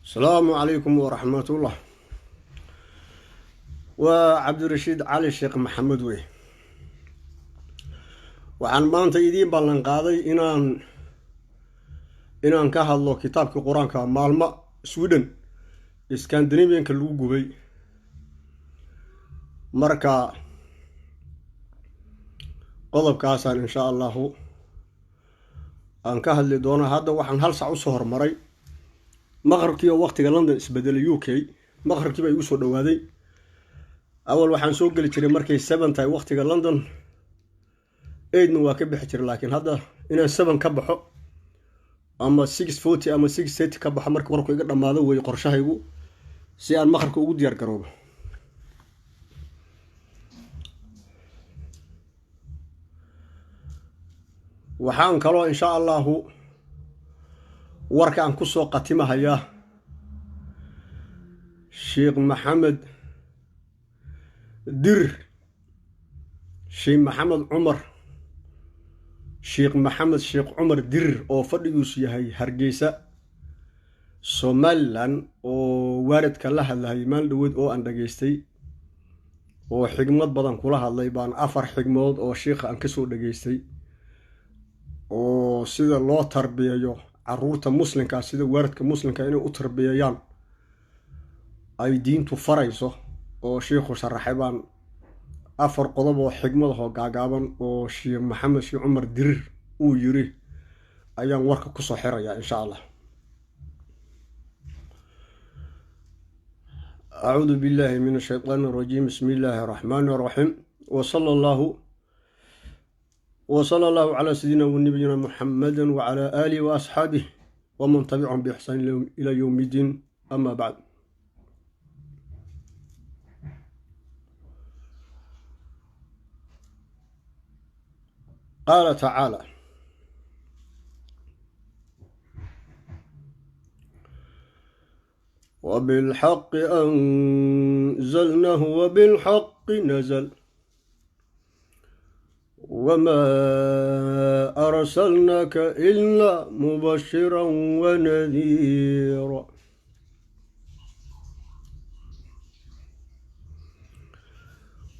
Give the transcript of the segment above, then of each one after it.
Asalaamu calaykum waraxmatullah. Waa Cabdirashiid Cali Sheekh Maxamed wey. Waxaan maanta idiin ballan qaaday inaan ka hadlo kitaabkii Qur-aanka maalmo Sweden Scandinavianka lagu gubay. Marka qodobkaasaan insha Allahu aan ka hadli doonaa. Hadda waxaan hal sac usoo hormaray maqribkii oo waqtiga London isbedelay, UK maqribkii baa igu soo dhawaaday. Awal waxaan soo geli jiray markay 7 tahay waqtiga London, 8-na waa ka bixi jiray, laakiin hadda inaan 7 ka baxo ama 6:40 ama 6:30 ka baxo marka warku iga dhammaado weeye qorshahaygu, si aan maqribka ugu diyaar garoobo. Waxaan kaloo insha Allahu warka aan kusoo qatimahayaa Sheekh Maxamed Dir, Sheekh Maxamed Cumar, Sheekh Maxamed Sheekh Cumar Dirir, oo fadhigiisu yahay Hargeysa, Somalilan, oo waaridka la hadlayay maalin dhaweyd oo aan dhageystay oo xigmad badan kula hadlay. Baan afar xigmadood oo shiikha aan kasoo dhageystay oo sida loo tarbiyeeyo caruurta muslimkaa, sida waaridka muslimka inay u tarbiyeeyaan ay diintu farayso, oo shiikhu sharaxay, baan afar qodob oo xigmadahoo gaagaaban oo Sheekh Maxamed Sheekh Cumar Dirir uu yiri ayaan warka kusoo xirayaa insha Allah. Acuudu billahi min ashaytaan arajiim. Bismi illaahi araxmaani araxiim. Wasala allahu calaa sayidina wanabiyina Muxamada wacalaa aalihi wa asxaabih waman tabicahum biixsaan ilaa yowmi iddiin. Ama bacd, qaala tacaala: wabilxaqi anzalnahu wabilxaqi nazl wamaa arsalnaaka ilaa mubashira wanadiira.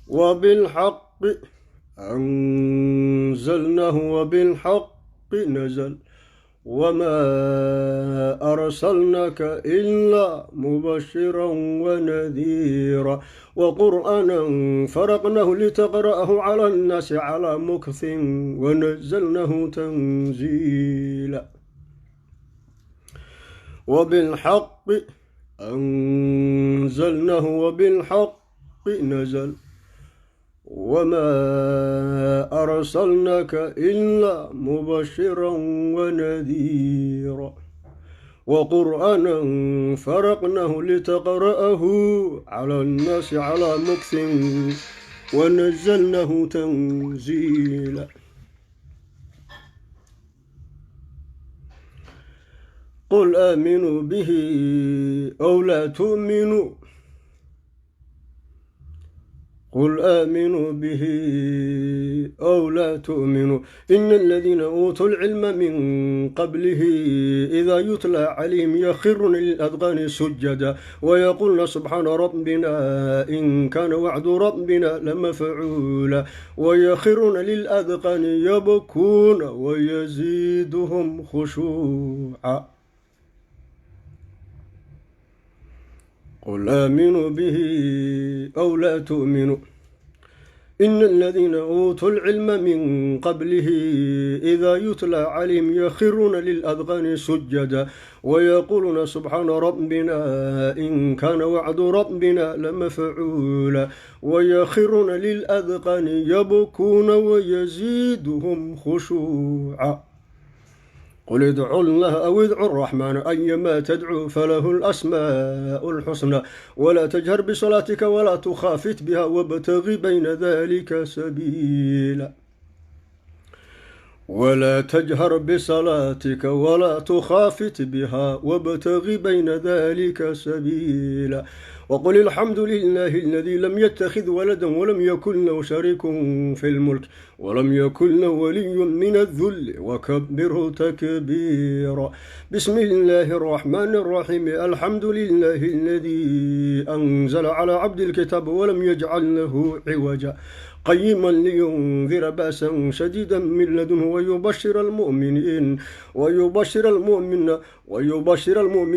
Wabilxaqi anzalnahu wabilxaqi nazl wamaa arsalnaaka ilaa mubashira wanadiira. Waqur'aana faraqnahu litaqra'ahu cala annaasi calaa mukthin wanazalnahu tanziila. Wabilxaqi anzalnahu wabilxaqi nazl wamaa arsalnaaka ilaa mubashira wanadiira. Waqur'aana faraqnahu litaqra'ahu cala annaasi calaa mukthin wanazalnahu tanziila. Qul aaminuu bihi aw laa tu'minuu, qul aaminuu bihi aw laa tu'minuu, ina aladiina uutuu lcilma min qablihi idaa yutlaa calayhim yakhiruuna liladqaani sujada wayaquulna subxaana rabbina in kaana wacdu rabbina lamafcuula wayakhiruuna liladqaani yabkuuna wayaziiduhum khushuuca. Qul aaminuu bihi aw laa tu'minuu, ina aladiina uutuu lcilma min qablihi idaa yutlaa calayhim yakhiruuna liladqaani sujada wayaquuluuna subxaana rabbina in kaana wacdu rabbina lamafcuula wayakhiruuna liladqaani yabkuuna wayaziiduhum khushuuca. Qul idcu llaha aw idcu raxmaana ayamaa tadcuu falahu lasmaa'u lxusnaa walaa tajhar bisalaatika walaa tukhaafit biha wabtagi bayna dalika sabiila. ولا تجهر بصلاتك ولا تخافت بها وابتغ بين ذلك سبيلا. وقل الحمد لله الذي لم يتخذ ولدا ولم يكن له شريك في الملك ولم يكن له ولي من الذل وكبره تكبيرا. بسم الله الرحمن الرحيم. الحمد لله الذي أنزل على عبد الكتاب ولم يجعل له عوجا. قيما لينذر بأسا شديدا من لدنه ويبشر المؤمنين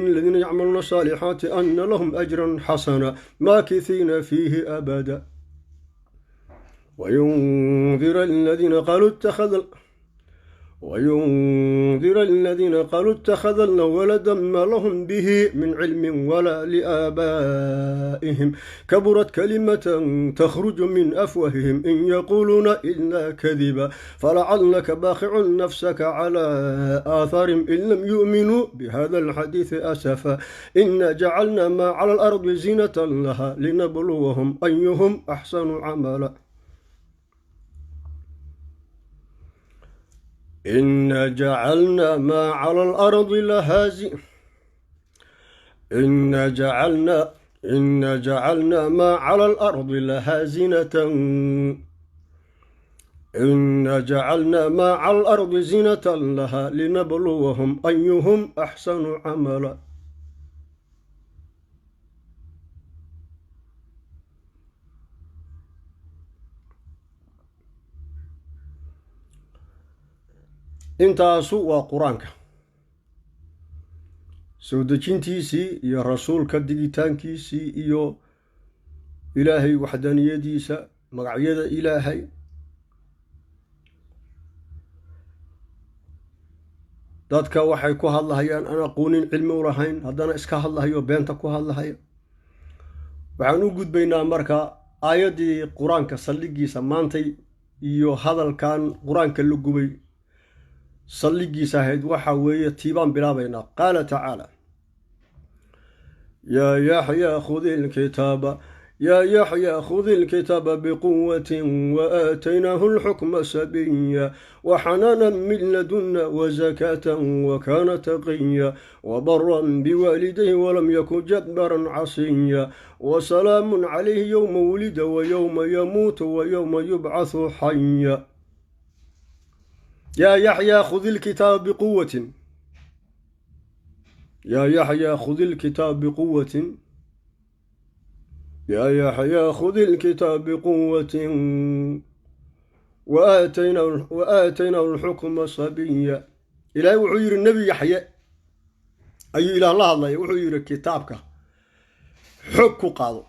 الذين يعملون الصالحات أن لهم أجرا حسنا ماكثين فيه أبدا. وينذر الذين قالوا اتخذ الله ولدا ما لهم به من علم ولا لآبائهم. كبرت كلمة تخرج من أفواههم إن يقولون إلا كذبا. فلعلك باخع نفسك على آثارهم إن لم يؤمنوا بهذا الحديث أسفا. إنا جعلنا ما على الأرض زينة لها لنبلوهم أيهم أحسن عملا. إنا جعلنا ما على الأرض لها زي إنا جعلنا إنا جعلنا ما على الأرض لها زينة إنا جعلنا ما على الأرض زينة لها لنبلوهم أيهم أحسن عملا. Intaasu waa Qur-aanka soo dejintiisii iyo rasuulka digitaankiisii iyo Ilaahay waxdaaniyadiisa, magacyada Ilaahay. Dadka waxay ku hadlahayaan aan aqoonin, cilmi u lahayn, haddana iska hadlahayo, beenta ku hadlahaya. Waxaan u gudbaynaa marka aayaddii Qur-aanka saldhigiisa maantay iyo hadalkan Qur-aanka la gubay saldhigiisa ahayd. Waxa weeye tiibaan bilaabaynaa. قال تعالى: يا يحيى خذ الكتاب يا يحيى خذ الكتاب بقوة وآتيناه الحكم صبيا وحنانا من لدنا وزكاة وكان تقيا وبرا بوالديه ولم يكن جبارا عصيا. وسلام عليه يوم ولد ويوم يموت ويوم يبعث حيا. يا يحيى خذ الكتاب بقوة يا يحيى خذ الكتاب بقوة يا يحيى خذ الكتاب بقوة وآتيناه الحكم صبيا. Ilaahay wuxuu yidhi, Nebi Yaxye ayuu Ilaah la hadlaya, wuxuu yidhi: kitaabka xog ku qaado.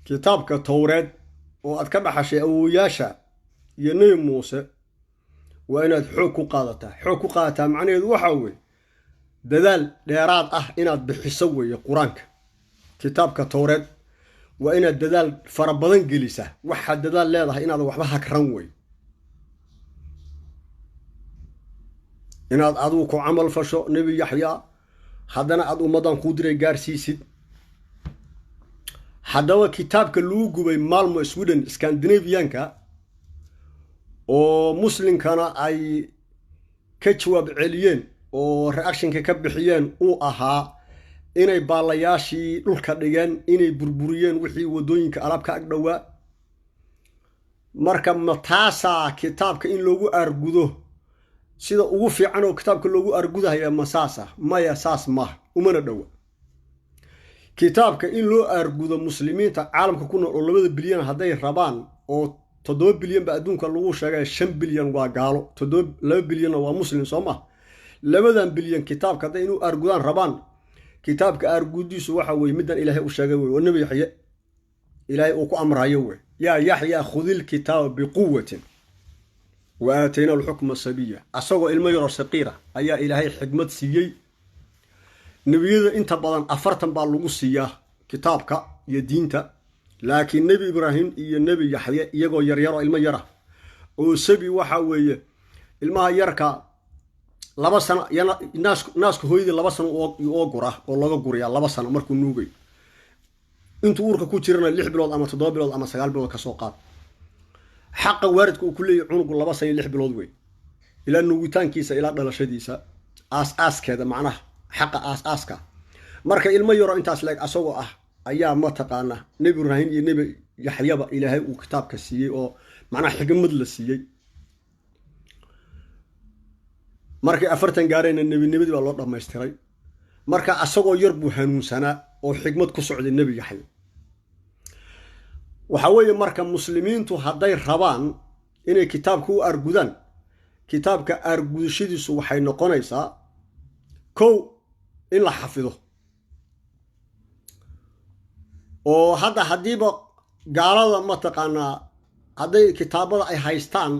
Kitaabka Towreed oo aad ka dhaxashay awowayaasha iyo Nebi Muuse waa inaad xoog ku qaadataa. Xoog ku qaadataa macnaheedu waxaa weeye dadaal dheeraad ah inaad bixiso weeye. Qur-aanka, kitaabka Towreed, waa inaad dadaal fara badan gelisaa. Waxaad dadaal leedahay inaadan waxba hagran wey, inaad adigu ku camal fasho, Nebi Yaxyaa, haddana aad ummaddan kuu diray gaarsiisid. Haddaba kitaabka lagu gubay Malmo, Sweden, Scandinavianka oo muslimkana ay ka jawaab celiyeen oo reactionka ka bixiyeen uu ahaa inay baalayaashii dhulka dhigeen, inay burburiyeen wixii waddooyinka alaabka ag dhowaa. Marka ma taasaa kitaabka in loogu aargudo sida ugu fiican oo kitaabka loogu aargudahaya? Ma saasa? Maya, saas maaha, umana dhowa. Kitaabka in loo aargudo muslimiinta caalamka ku nool oo 2da bilyan hadday rabaan, oo 7 bilyan ba adduunka lagu sheegay, 5 bilyan waa gaalo, 7, 2 bilyanna waa muslim, soo ma? 2dan bilyan kitaabka hadday inuu aargudaan rabaan, kitaabka aargudiisu waxa weye middan Ilaahay u sheegay wey, oo Nebi Yaxye Ilaahay uu ku amrayo wey: يا يحيى خذ الكتاب بقوة وآتيناه الحكم صبيا. Asagoo ilmo yaroo saqiira ayaa Ilaahay xikmad siiyey. Nebiyada inta badan 40 baa lagu siiyaa kitaabka iyo diinta, laakiin Nebi Ibraahim iyo Nebi Yaxye iyagoo yaryaroo ilmo yara oo sabi, waxa weeye ilmaha yarka 2 sano naaska hooyadii 2 sano oo gura oo laga gurayaa, 2 sano markuu nuugay. Intuu uurka ku jirana 6 bilood ama 7 bilood ama 9 bilood kasoo qaad. Xaqa waalidka uu ku leeyahy cunugu 2 sano iyo 6 bilood wey. Ilaa nuugitaankiisa ilaa dhalashadiisa, aas-aaskeeda, macnaha xaqa aas-aaska. Marka ilmo yaro intaas leeg asagoo ah ayaa, mataqaana, Nebi Ibraahim iyo Nebi Yaxyaba Ilaahay uu kitaabka siiyey oo macnaha xigmad la siiyey. Markay 40 gaareenna nebinimadii baa loo dhammaystiray. Marka asagoo yar buu hanuunsanaa oo xigmad ku socday Nebi Yaxya. Waxaa weeye, marka muslimiintu hadday rabaan inay kitaabka u argudaan, kitaabka aargudashadiisu waxay noqonaysaa kow in la xafido. Oo hadda haddiiba gaalada, mataqaanaa, hadday kitaabada ay haystaan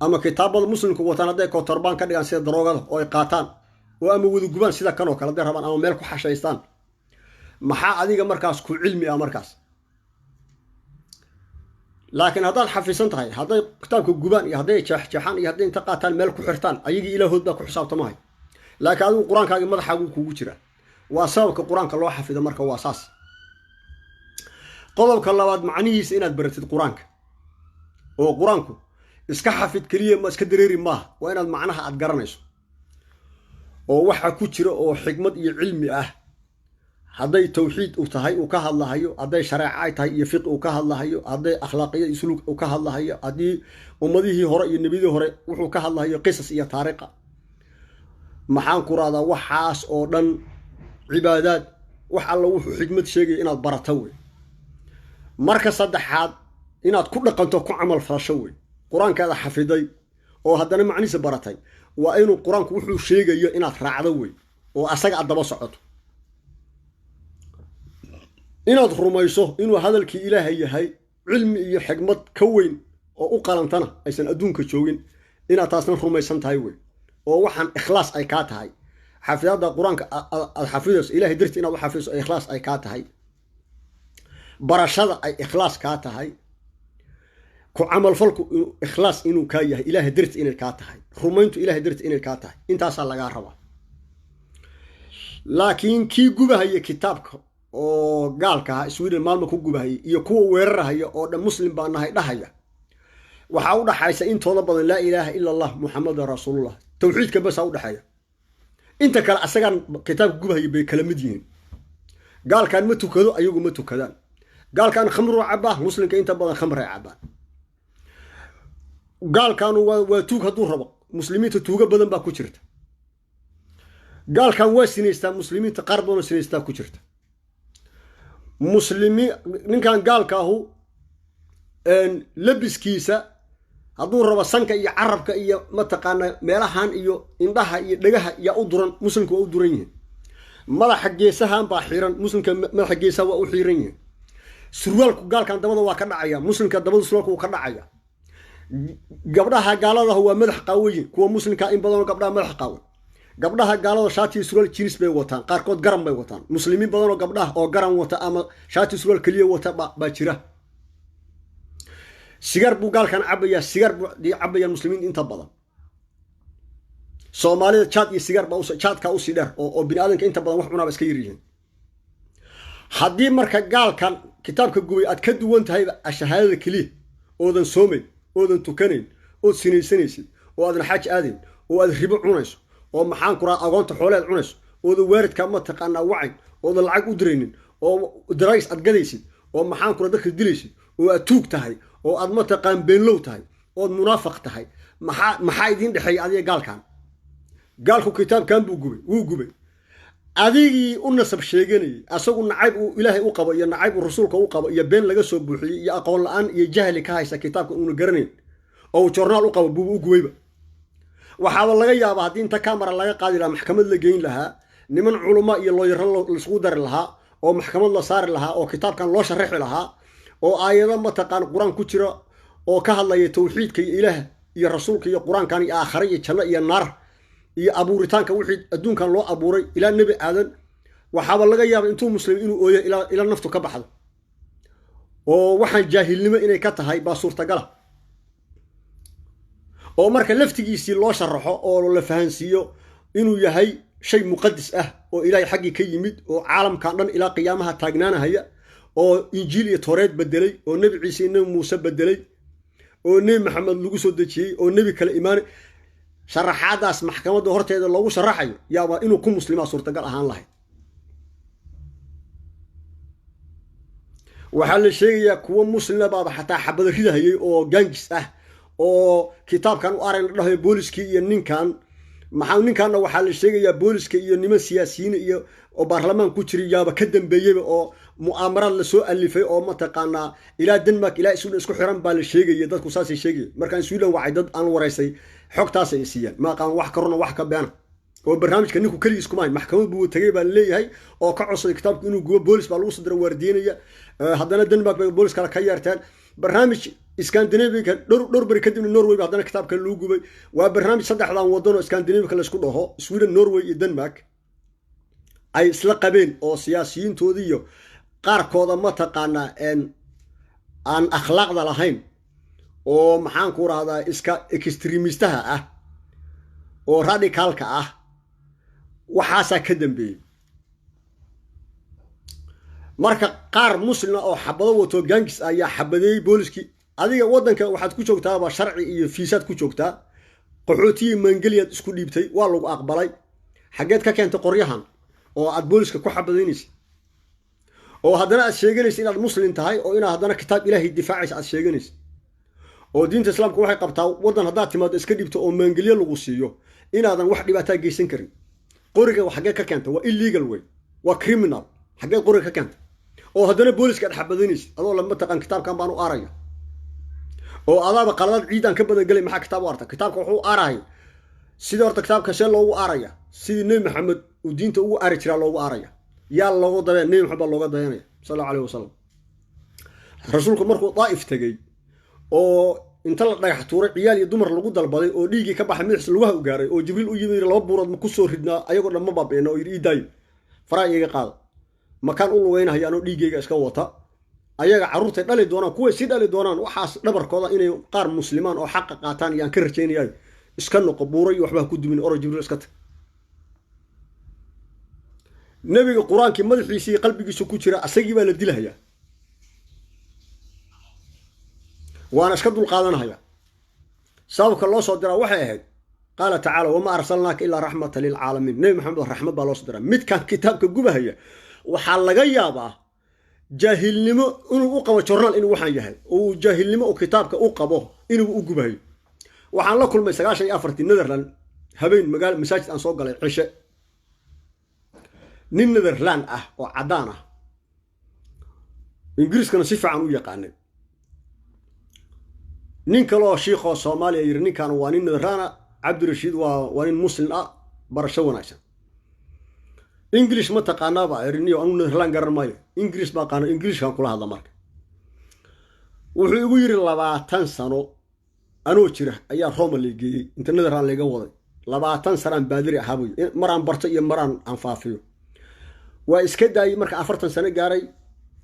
ama kitaabada muslimku wataan hadday kotorbaan ka dhigaan sida daroogada oo ay qaataan oo ama wadagubaan sida kanoo kale hadday rabaan ama meel ku xashaystaan, maxaa adiga markaas ku cilmi ah markaas? Laakiin haddaad xafisan tahay, hadday kitaabka gubaan iyo hadday jeexjeexaan iyo hadday inta qaataan meel ku xirtaan, ayagii ilaahood baa ku xisaabtamahay. Laakiin adigu qur-aankaagi madaxaagu kugu jira. Waa sababka qur-aanka loo xafido. Marka waa saas. Qodobka labaad, macnihiisa inaad baratid qur-aanka. Oo qur-aanku iska xafid keliya ma iska dareeri maaha, waa inaad macnaha aad garanayso oo waxa ku jira oo xikmad iyo cilmi ah, hadday tawxiid u tahay uu ka hadlahayo, hadday shareeco ay tahay iyo fiqi uu ka hadlahayo, hadday akhlaaqiya iyo suluug uu ka hadlahayo, haddii ummadihii hore iyo nebiyadii hore wuxuu ka hadlahayo, qisas iyo taariikha, maxaan ku rahdaa, waxaas oo dhan, cibaadaad, wax alla wuxuu xikmad sheegaya inaad barato wey. Marka saddexaad, inaad ku dhaqanto, ku camal falasho wey. Qur-aankaada xafiday oo haddana macnihiisa baratay, waa inuu qur-aanku wuxuu sheegayo inaad raacdo wey oo asaga aad daba socoto. Inaad rumayso inuu hadalkii Ilaahay yahay, cilmi iyo xikmad ka weyn oo u qalantana aysan adduunka joogin, inaad taasna rumaysan tahay wey, oo waxaan ikhlaas ay kaa tahay. Xafidaadda qur-aanka aad xafidayso Ilahay darti inaad u xafidayso, ikhlaas ay kaa tahay. Barashada ay ikhlaas kaa tahay. Ku camalfalku inuu ikhlaas inuu kaa yahay, Ilaahay darti inay kaa tahay. Rumayntu Ilahay darti inay kaa tahay. Intaasaa lagaa rabaa. Laakiin kii gubahaya kitaabka oo gaalka ahaa Sweden maalma ku gubahayay iyo kuwa weerarahaya oo dhan muslim baa nahay dhahaya, waxaa u dhaxaysa intooda badan laa ilaaha ila Allah Muxamadan rasuulullah. Tawxiidka basaa u dhexeeya. Inta kale asagaan kitaabka gubahaya bay kala mid yihiin. Gaalkan ma tukado, ayagu ma tukadaan. Gaalkan khamruu cabaa, muslimka inta badan khamray cabaan. Gaalkanu waa tuug hadduu rabo, muslimiinta tuugo badan baa ku jirta. Gaalkan waa sinaystaa, muslimiinta qaar badanoo sinaystaa ku jirta. Muslimi ninkan gaalka ahu labiskiisa hadduu rabo sanka iyo carabka iyo, mataqaana, meelahan iyo indhaha iyo dhegaha yaa u duran, muslimka waa u duran yihiin. Madaxa geesahan baa xiran, muslimka madaxa geesaha waa u xiran yihiin. Surwaalku gaalkan dabada waa ka dhacaya, muslimka dabada surwaalku wuu ka dhacaya. Gabdhaha gaaladaha waa madax qaawayin, kuwa muslimka in badanoo gabdhaha madax qaawan. Gabdhaha gaalada shaati surwaal jeans bay wataan, qaarkood garan bay wataan. Muslimiin badanoo gabdhaha oo garan wata ama shaati surwaal keliya wata baa jira. Sigaar buu gaalkan cabayaa, sigaar buu cabayaan muslimiinta inta badan. Soomaalida jaad iyo sigaar baa jaadkaa usii dheer oo bini aadamka inta badan wax cunaaba iska yar yihiin. Haddii marka gaalkan kitaabka gubay aad ka duwan tahayba ashahaadada keliya, oodan soomayn, oodan tukanayn, ood sinaysanaysid, oo aadan xaj aadayn, oo aad ribo cunayso, oo, maxaan ku raha, agoonta xooleed cunayso, oodan waaridka, mataqaanaa, wacayn, oodan lacag u diraynin, oo drugs aad gadaysid, oo, maxaan ku raha, dadka dilaysid, oo aad tuug tahay, oo aad, mataqaan, beenlow tahay, ood munaafiq tahay, maxaa idiin dhexeeya adiga gaalkan? Gaalku kitaabkan buu gubay, wuu gubay. Adigii u nasab sheeganayay, asagu nacayb uu Ilaahay u qabo iyo nacayb uu rasuulka u qabo iyo been laga soo buuxiyey iyo aqoon la-aan iyo jahli ka haysta kitaabka uuna garanayn oo uu joornaal u qabo buuba u gubayba. Waxaaba laga yaabaa haddii inta camera laga qaadi lahaa, maxkamad la geyn lahaa, niman culamo iyo looyaro laisugu dari lahaa oo maxkamad la saari lahaa oo kitaabkan loo sharaxi lahaa oo aayado, mataqaan, qur-aan ku jira oo ka hadlaya tawxiidka iyo Ilaah iyo rasuulka iyo qur-aankan iyo aakhare iyo janno iyo naar iyo abuuritaanka, wixii adduunkan loo abuuray ilaa Nebi Aadan, waxaaba laga yaaba intuu muslim inuu ooyo ilaa naftu ka baxdo, oo waxaan jaahilnimo inay ka tahay baa suurtagala. Oo marka laftigiisii loo sharaxo oo la fahansiiyo inuu yahay shay muqadis ah oo Ilaahay xaggii ka yimid oo caalamkan dhan ilaa qiyaamaha taagnaanahaya, oo Injiil iyo Tooreed bedelay, oo Nebi Ciise iyo Nebi Muuse bedelay. Oo Nebi Maxamed lagu soo dejiyey oo nebi kale imaanay, sharaxaadaas maxkamadda horteeda loogu sharaxayo yaabaa inuu ku muslimaa suurtagal ahaan lahayd. Waxaa la sheegayaa kuwo muslima baaba xataa xabada ridahayay oo gangis ah oo kitaabkan u aragna dhahayo booliskii iyo ninkan. Maxaa ninkanna waxaa la sheegayaa booliska iyo niman siyaasiyiin iyo oo baarlamaan ku jiray yaaba ka dambeeyeyba, oo mu'aamaraad lasoo alifay oo mataqaanaa ilaa Denmark ilaa Sweden isku xiran baa la sheegaya. Dadku saasay sheegaya. Markaan Sweden wacay dad aan waraysay, xogtaasay i siiyeen. Ma aqaan wax ka runa wax ka beena oo barnaamijka ninku keligiis kuma hayn. Maxkamad buu tagay baa laleeyahay oo ka codsaday kitaabku inuu gubo. Boolis baa lagu soo diray waardiinaya. Haddana Denmark bay boolis kale ka yeerteen. Barnaamij Scandinavianka dhowr beri kadibna Norway ba haddana kitaabka lagu gubay. Waa barnaamij saddexdan wadan oo Scandinavianka laysku dhaho, Sweden, Norway iyo Denmark, ay isla qabeen oo siyaasiyiintoodii iyo qaarkooda mataqaanaa aan akhlaaqda lahayn oo maxaan ku rahdaa iska extremistaha ah oo radicalka ah, waxaasaa ka dambeeyey. Marka qaar muslima oo xabado wato gangis ayaa xabadeeyey booliskii. Adiga waddanka waxaad ku joogtaaba sharci iyo fiisaad ku joogtaa, qaxootiyi mangeliyaad isku dhiibtay, waa lagu aqbalay. Xaggeed ka keentay qoryahan oo aad booliska ku xabadaynaysa, oo haddana aad sheeganaysa inaad muslim tahay, oo inaad haddana kitaab Ilaahay difaacaysa aad sheeganaysa? Oo diinta Islaamka waxay qabtaa waddan haddaad timaado iska dhiibto oo maangelyo lagu siiyo inaadan wax dhibaataa geysan karin. Qoriga xaggee ka keenta? Waa illegal wey, waa criminal. Xaggeed qoriga ka keenta oo haddana booliska aad xabadaynaysa adoo lama taqaan kitaabkan baan u aaraya, oo adaaba qaladaad ciidaan ka badan gelay? Maxaa kitaab u arta? Kitaabka wuxuu aarahay sidii horta kitaabka see loogu aaraya? Sidii Nebi Maxamed uu diinta ugu aari jiraa loogu aaraya. Yaa loogu dabeen? Nebi Maxamed baa looga dayanaya, sal Allahu alayh wasalam. Rasuulku markuu Daa'if tegey oo inta la dhagax tuuray, ciyaal iyo dumar lagu dalbaday, oo dhiiggii ka baxay madaxiis lugaha u gaaray, oo Jibriil u yimid, laba buurood ma ku soo ridnaa ayagoo dhan ma baabi'ina? Oo yidhi, ii daayo, faraha iiga qaada, makaan u lugeynahaya anoo dhiiggayga iska wata. Ayaga carruurtay dhali doonaan, kuway sii dhali doonaan, waxaas dhabarkooda inay qaar muslimaan oo xaqa qaataan iyaan ka rajaynayayo. Iska noqo, buuray iyo waxba ha ku dumin, oro Jibriil, iska tag. Nebiga Qur-aankii madaxiisa iyo qalbigiisa ku jira asagii baa la dilahayaa, waana iska dulqaadanahaya. Sababka loo soo diraa waxay ahayd, qaala tacaala, wamaa arsalnaaka ilaa raxmata lilcaalamiin. Nebi Maxamed raxmad baa loo soo diraa. Midkan kitaabka gubahaya waxaa laga yaabaa jaahilnimo inuu u qabo jornaal inuu waxaan yahay, oo uu jaahilnimo u kitaabka u qabo inuu u gubahayo. Waxaan la kulmay 94-tii Netherland, habeen magaala masaajid aan soo galay cishe, nin Netherland ah oo caddaan ah, Ingiriiskana si fiican u yaqaanay. Nin kaleoo shiikhoo Soomaaliya yidhi, ninkan waa nin Netherlana, Cabdirashiid, waa nin muslim ah, barasho wanaagsan. English ma taqaanaaba eriniyo? Anu Netherland garan maayo, Ingiriis baa qaano, Ingiliishkaan kula hadla. Marka wuxuu igu yidhi, 20 sano anoo jira ayaa Roma lay geeyey, inta Netherland layga waday. 20 sanaan baadiri ahaa buy, maraan barto iyo maraan aan faafiyo waa iska daayey. Marka 40 sano gaaray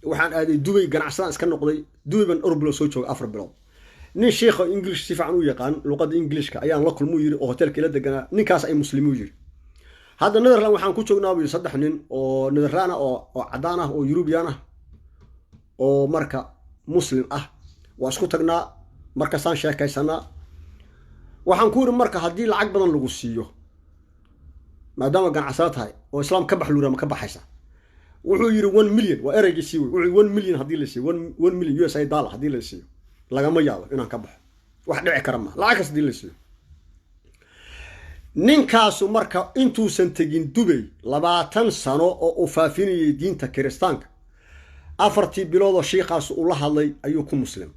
waxaan aaday Dubay, ganacsadaan iska noqday. Dubay baan dhowr bilood soo joogay, 4 bilood. Nin shiikha English si fiican u yaqaan, luqadda Englishka, ayaan la kulmuu yidhi oo hotelka ila deganaa. Ninkaas ay muslimuu yidhi. Hadda Netherland waxaan ku joognaa buu yidhi saddex nin oo Netherland ah oo caddaan ah oo Yurubiyan ah oo marka muslim ah. Waa isku tagnaa, markaasaan sheekaysanaa. Waxaan ku yidhi, marka haddii lacag badan lagu siiyo maadaama ganacsada tahay oo Islaam ka bax luura, ma ka baxaysa? Wuxuu yidhi 1 million, waa ereygiisii wey. Wuxuu 1 million haddii la siiyo, 1 million USA dollar haddii la siiyo, lagama yaabo inaan ka baxo, wax dhici kara ma lacag kas haddii la siiyo. Ninkaasu marka intuusan tegin Dubay 20 sano oo uu faafinayay diinta kiristaanka, afartii biloodoo shiikhaas uu la hadlay ayuu ku muslim.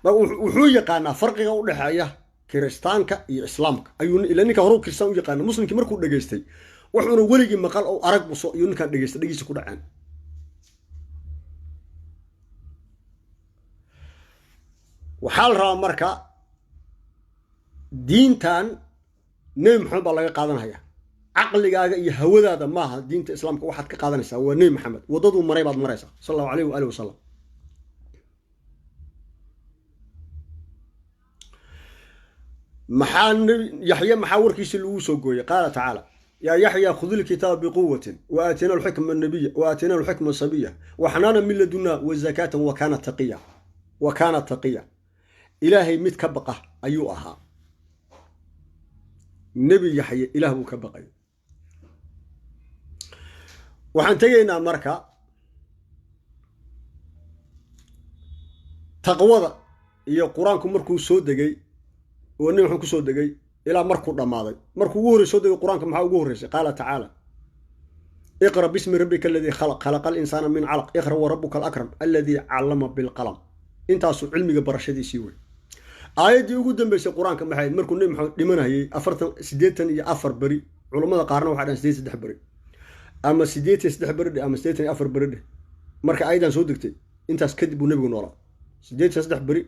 Wuxuu yaqaanaa farqiga u dhexeeya kiristaanka iyo Islaamka ayuu ila ninka hore kiristaan u yaqaana. Muslimkii markuu dhegaystay wuxuuna weligii maqal oo arag buso iyo ninkaan dhegaystay dhegiisa ku dhaceen. Waxaa la rabaa marka diintan Nebi Maxamed baa laga qaadanaya. Caqligaaga iyo hawadaada maaha diinta Islaamka. Waxaad ka qaadanaysaa waa Nebi Maxamed, waddaduu maray baad maraysaa, sal Allahu alayh waaalih wasalam. Maxaa Nebi Yaxye maxaa warkiisi lagu soo gooyey? Qaala tacaala, yaa Yaxya khudi lkitaaba biquwatin wa aatina alxikma nabiya wa aatina alxikma sabiya waxnaana min ladunna wa zakaatan wa kaana taqiya, wa kaana taqiya. Ilaahay mid ka baqa ayuu ahaa. Nebi Yaxye Ilaah buu ka baqay. Waxaan tegaynaa marka taqwada iyo Qur-aanku markuu soo degay oo Nebi Maxamed ku soo degay ilaa markuu dhammaaday. Markuu ugu horrey soo degay Qur-aanka, maxaa ugu horreysay? Qaala tacaala: "Iqra bismi rabbika aladii khalaq, khalaqa alinsaana min calaq, iqra warabuka alakram aladii callama bilqalam." Intaasuu cilmiga barashadiisii wey. Aayaddii ugu dambeysay Qur-aanka maxay ahayd markuu Nebi Maxamed dhimanayay 84 beri? Culammada qaarna waxay dhahan 83 beri, ama 83 beri dheh ama 84 beri dheh. Marka aayadan soo degtay, intaas kadib buu nebigu noolaa. 83 beri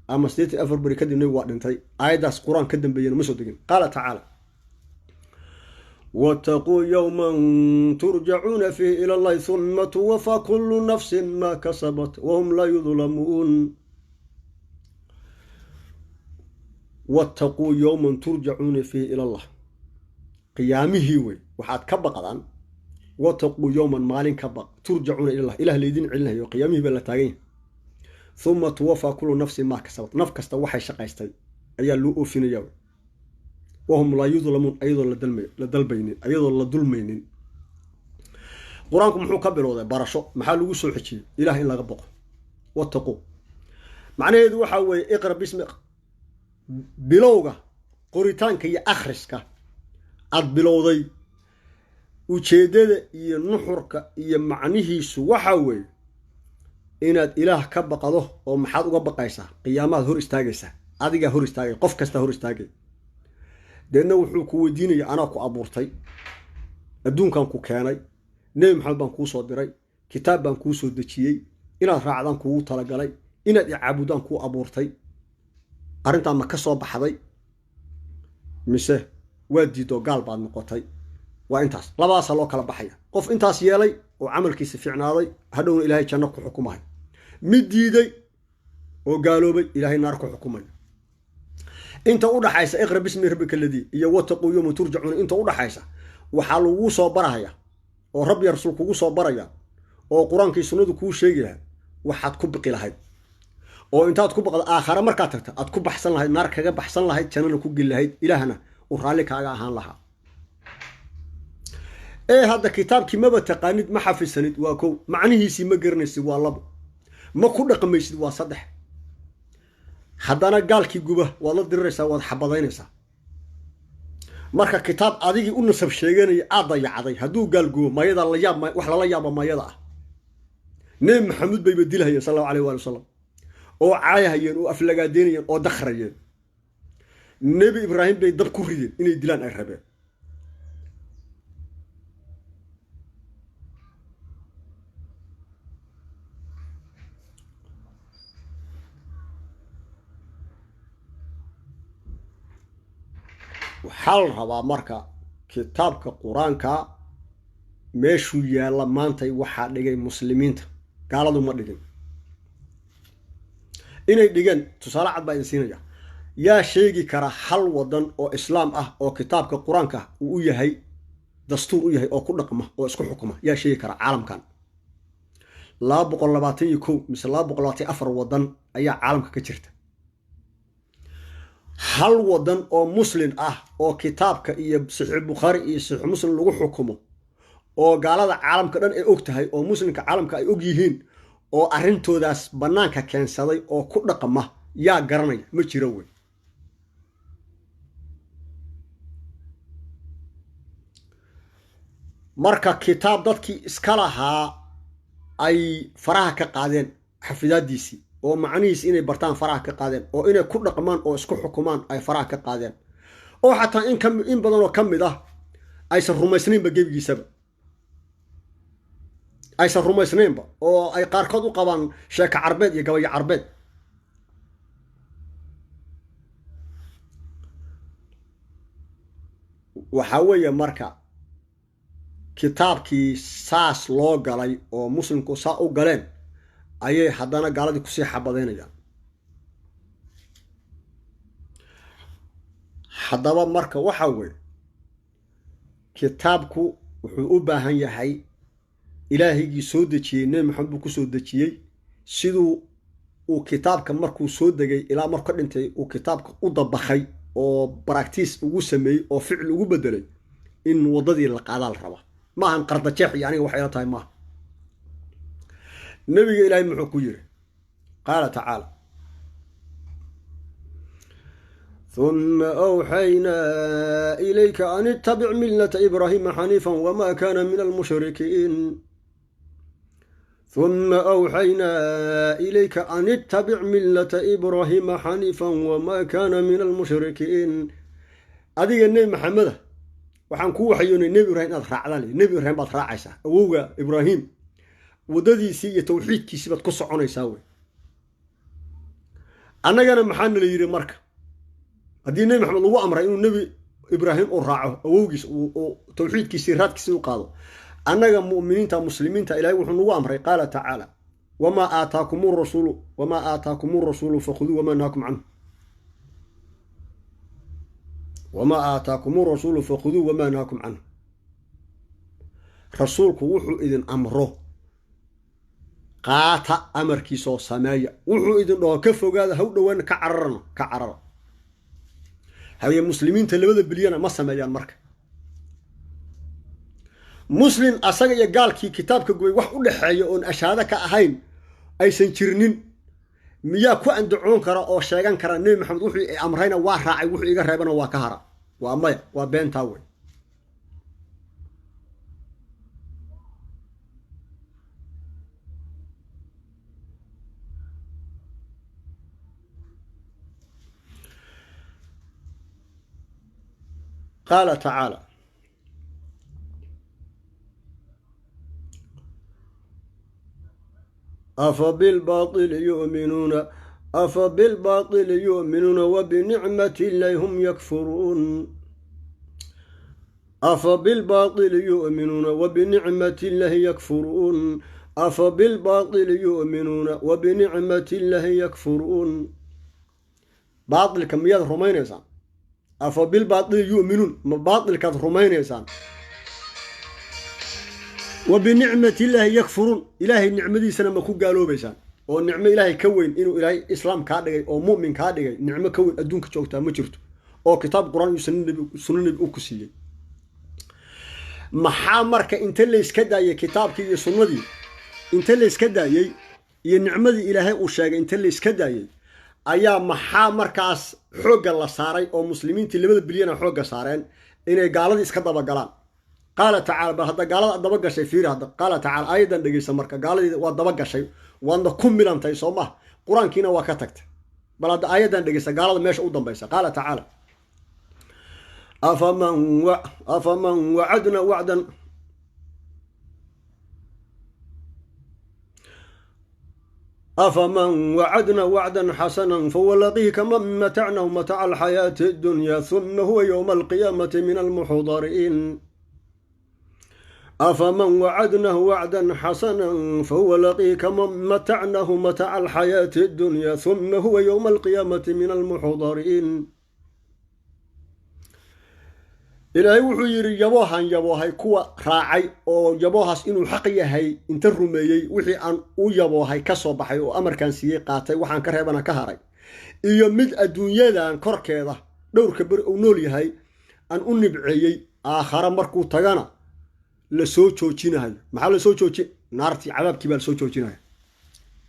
ama 84 beri kadib nebigu waa dhintay. Aayaddaas Qur-aan ka dambeeyana ma soo degin. Qaala tacaala: "Wattaquu yowman turjacuuna fiihi ila Allahi, huma tuwafaa kullu nafsin maa kasabat wahum laa yudlamuun." Wattaquu yowman turjacuuna fiihi ila Allah, qiyaamihii wey. Waxaad ka baqdaan, wattaquu yowman, maalin ka baq, turjacuuna ila Allah, Ilah laydin celinayo. Qiyaamihii baa la taagan yahay. Huma tuwafaa kullu nafsin maa kasabat, naf kasta waxay shaqaystay ayaa loo oofinaya wey. Wahum laa yudlamuun, ayadoo la dalbaynin, ayadoo la dulmaynin. Qur-aanku muxuu ka bilowday? Barasho. Maxaa lagu soo xejiyey? Ilaah in laga boqo. Wattaquu macnaheedu waxaa weeye iqra bismi. Bilowga qoritaanka iyo akhriska aad bilowday, ujeeddada iyo nuxurka iyo macnihiisu waxaa weeye inaad Ilaah ka baqdo. Oo maxaad uga baqaysaa? Qiyaamahaad hor istaagaysaa, adigaa hor istaagay, qof kastaa hor istaagay. Deedna wuxuu ku weydiinaya: anaa ku abuurtay, adduunkan ku keenay, Nebi Maxamed baan kuu soo diray, kitaab baan kuu soo dejiyey, inaad raacdaan kugu talagalay, inaad icaabudaan kuu abuurtay. Arrintaa ma ka soo baxday mise waa diidoo gaal baad noqotay? Waa intaas. Labadaasaa loo kala baxaya: qof intaas yeelay oo camalkiisa fiicnaaday, hadhowna Ilaahay janno ku xukumahay; mid diiday oo gaaloobay, Ilaahay naar ku xukumay. Inta u dhaxaysa iqra bismi rabbika aladii iyo wattaquu yowma turjacuuna, inta u dhaxaysa waxaa laguu soo barahaya oo Rabbi ya Rasuul kugu soo baraya oo Qur-aankii sunnadu kuu sheegaya waxaad ku biqi lahayd, oo intaad ku baqda aakhare markaad tagta aad ku baxsan lahayd, naar kaga baxsan lahayd, jannana ku geli lahayd, Ilaahna uu raalli kaaga ahaan lahaa. Ee hadda kitaabkii maba taqaanid, ma xafisanid, waa kow. Macnihiisii ma garanaysid, waa labo. Ma ku dhaqmaysid, waa saddex. Haddana gaalkii guba waad la diriraysaa, waad xabadaynaysaa. Marka kitaab adigii u nasab sheeganaya aad dayacday hadduu gaal gubo, mayada la yaab, wax lala yaaba mayada ah. Nebi Maxamuud bayba dilhayeen, sal Allahu alayh waali wasalam, oo caayahayeen oo aflagaadeynayeen oo dakhrayeen. Nebi Ibraahim bay dab ku rideen, inay dilaan ay rabeen. Waxaa la rabaa marka kitaabka Qur-aanka meeshuu yaalla maantay waxaa dhigay muslimiinta, gaaladu ma dhigin. Inay dhigeen tusaale cad baa idin siinaya. Yaa sheegi kara hal wadan oo islaam ah oo kitaabka Qur-aanka uu u yahay dastuur u yahay oo ku dhaqma oo isku xukuma? Yaa sheegi kara caalamkan? 221 mise 224 wadan ayaa caalamka ka jirta. Hal wadan oo muslin ah oo kitaabka iyo Saxiix Bukhaari iyo Saxiix Muslim lagu xukumo oo gaalada caalamka dhan ay og tahay oo muslimka caalamka ay og yihiin oo arrintoodaas bannaanka keensaday oo ku dhaqma, yaa garanaya? Ma jiro wey. Marka kitaab dadkii iska lahaa ay faraha ka qaadeen xafidaaddiisii, oo macnihiis inay bartaan faraha ka qaadeen, oo inay ku dhaqmaan oo isku xukumaan ay faraha ka qaadeen, oo xataa in badan oo ka mid ah aysan rumaysnaynba, gebigiisaba aysan rumaysnaynba, oo ay qaarkood u qabaan sheeko carbeed iyo gabayo carbeed. Waxaa weeye marka kitaabkii saas loo galay oo muslimku saa u galeen ayay haddana gaaladii kusii xabadaynayaan. Haddaba marka waxaa weeye kitaabku wuxuu u baahan yahay, Ilaahigii soo dejiyey Nebi Maxamed buu ku soo dejiyey, siduu Uu kitaabka markuu soo degay ilaa marku ka dhintay uu kitaabka u dabakhay oo practice ugu sameeyey oo ficil ugu bedelay, in waddadii la qaadaa la rabaa. Maahan qardajeex iyo aniga waxay ila tahay maaha. Nebiga Ilaahay muxuu ku yiri? Qaala tacaala: ثم أوحينا إليك أن اتبع ملة إبراهيم حنيفا وما كان من المشركين. ثم أوحينا إليك أن اتبع ملة إبراهيم حنيفا وما كان من المشركين. Adiga Nebi Maxameda, waxaan kuu waxyoonay Nebi Ibraahim inaad raacdaan. Nebi Ibraahim baad raacaysaa, awowga Ibraahim waddadiisii iyo tawxiidkiisii baad ku soconaysaa. Wey, annagana maxaa nala yidhi? Marka haddii Nebi Maxamed lagu amray inuu Nebi Ibraahim uu raaco, awowgiis, uu tawxiidkiisii raadkiisii u qaado, annaga mu'miniinta, muslimiinta, Ilahay wuxuu nagu amray, qaala tacaala: وما آتاكم الرسول وما آتاكم الرسول فخذوه وما نهاكم عنه وما آتاكم الرسول فخذوه وما نهاكم عنه. Rasuulku wuxuu idin amro qaata, amarkiisoo sameeya. Wuxuu idin dhaho ka fogaada, haw dhowaan, ka cararna, ka carara. Haye, muslimiinta labada bilyana ma sameeyaan. Marka muslim asaga iyo gaalkii kitaabka gubay wax u dhexeeya oon ashaado ka ahayn aysan jirnin, miyaa ku andacoon kara oo sheegan kara Nebi Maxamed wuxuu amrayna waa raacay, wuxuu iga reebana waa ka hara? Waa maya, waa beentaa wey. Qaala tacaala: أفبالباطل يؤمنون أفبالباطل يؤمنون وبنعمة الله هم يكفرون. أفبالباطل يؤمنون وبنعمة الله يكفرون. أفبالباطل يؤمنون وبنعمة الله يكفرون. Baatilka miyaad rumaynaysaan? أفبالباطل يؤمنون, ma baatilkaad rumaynaysaan? وبنعمة الله يكفرون, Ilaahay nicmadiisana ma ku gaaloobaysaan? Oo nicmo Ilaahay ka weyn, inuu Ilaahay islaam kaa dhigay oo mu'min kaa dhigay, nicmo ka weyn adduunka joogtaa ma jirto, oo kitaab Qur-aan iyo sunno nebi u ku siiyey. Maxaa marka inta layska daayey kitaabkii iyo sunnadii, inta layska daayey iyo nicmadii Ilaahay uu sheegay inta layska daayey, ayaa maxaa markaas xoogga la saaray oo muslimiintii labada bilyana xoogga saareen inay gaaladii iska dabagalaan? Qaala tacala, bal hadda gaalada daba gashay fiiri hadda. Qaala tacala, aayadan dhegeysa. Marka gaaladii waa daba gashay, waadna ku milantay, soo maha? Qur-aankiina waa ka tagtay. Bal hadda aayadan dhegeysa, gaalada meesha u dambaysa. Qaala tacaala: أفمن وعدنا وعدا أفمن وعدنا وعدا حسنا فهو لاقيه كمن متعناه متاع الحياة الدنيا ثم هو يوم القيامة من المحضرين. أفمن وعدناه وعدا حسنا فهو لاقيه كمن متعناه متاع الحياة الدنيا ثم هو يوم القيامة من المحضرين. Ilaahay wuxuu yidhi: yaboohan yaboohay kuwa raacay oo yaboohaas inuu xaq yahay inta rumeeyey, wixii aan u yaboohay ka soo baxay oo amarkaan siiyey qaatay, waxaan ka reebana ka haray, iyo mid adduunyadan korkeeda dhowrka beri uu nool yahay aan u nibceeyey, aakhare markuu tagana la soo joojinahayo. Maxaa la soo joojin? Naartii, cadaabkii baa la soo joojinaya.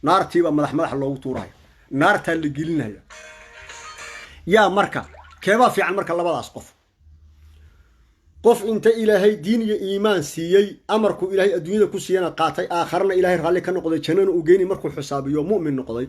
Naartiibaa madax madax loogu tuuraya, naartaa la gelinaya. Yaa marka keebaa fiican marka labadaas qof? Qof inta Ilaahay diin iyo iimaan siiyey, amarkuu Ilaahay adduunyada ku siiyana qaatay, aakharana Ilaahay raalli ka noqday, jannana uu geeni markuu xisaabiyo, mu'min noqday,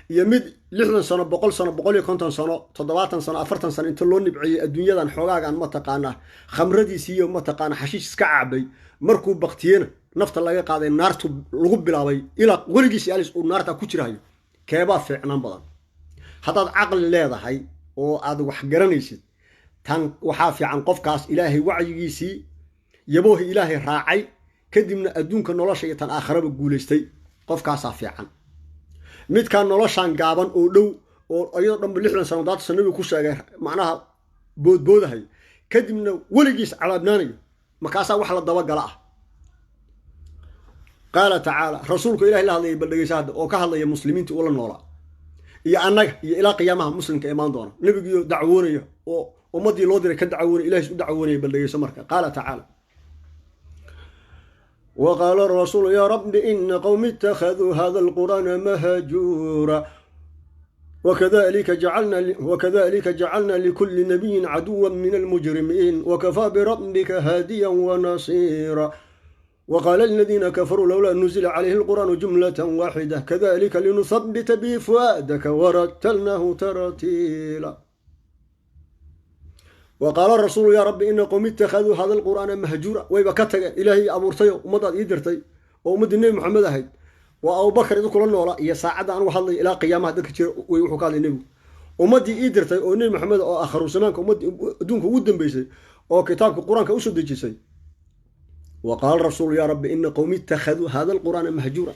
iyo mid 60 sano, 100 sano, 150 sano, 70 sano, 40 sano inta loo nibceeyey adduunyadan xoogaagan, mataqaanaa, khamradiisii iyo, mataqaana, xashiish iska cabay, markuu baktiyena nafta laga qaaday, naartu lagu bilaabay, ilaa weligiis alis uu naarta ku jirahayo, keebaa fiicnaan badan? Haddaad caqli leedahay oo aad wax garanaysid, tan waxaa fiican qofkaas Ilaahay wacyigiisii, yaboohi Ilaahay raacay, kadibna adduunka nolosha iyo tan aakharaba guulaystay. Qofkaasaa fiican. Midkaan noloshan gaaban oo dhow oo iyadoo dhanba 60 sano daata nabigu ku sheegay, macnaha boodboodahay, kadibna weligiis cadaabnaanayo, markaasaa wax la dabagala ah. Qaala tacaala, rasuulka Ilahay la hadlaya, bal dhegeysa hadda, oo ka hadlaya muslimiintii ula noolaa. Iyo annaga iyo ilaa qiyaamaha muslimka imaan doona, nebigiyo dacwoonaya oo ummaddii loo diray ka dacwoonaya, ilahiis u dacwoonaya. Bal dhegeyso marka. Qaala tacaala: وقال الرسول يا رب إن قومي اتخذوا هذا القرآن مهجورا وكذلك جعلنا لكل نبي عدوا من المجرمين وكفى بربك هاديا ونصيرا. وقال الذين كفروا لولا نزل عليه القرآن جملة واحدة كذلك لنثبت به فؤادك ورتلناه ترتيلا. وقال الرسول يا رب إن قومي اتخذوا هذا القرآن مهجورا. Wayba ka tageen Ilaahay abuurtayo ummadaad ii dirtay oo ummaddii Nebi Maxamed ahayd waa Abubakar idin kula noolaa iyo saacadda anugu hadlay ilaa qiyaamaha dadka jira way. Wuxuu ka hadlay nebigu ummaddii ii dirtay oo Nebi Maxamed oo akharu zamaanka, ummaddii adduunka ugu dambeysay oo kitaabka Qur-aanka usoo dejisay. وقال الرسول يا رب إن قومي اتخذوا هذا القرآن مهجورا.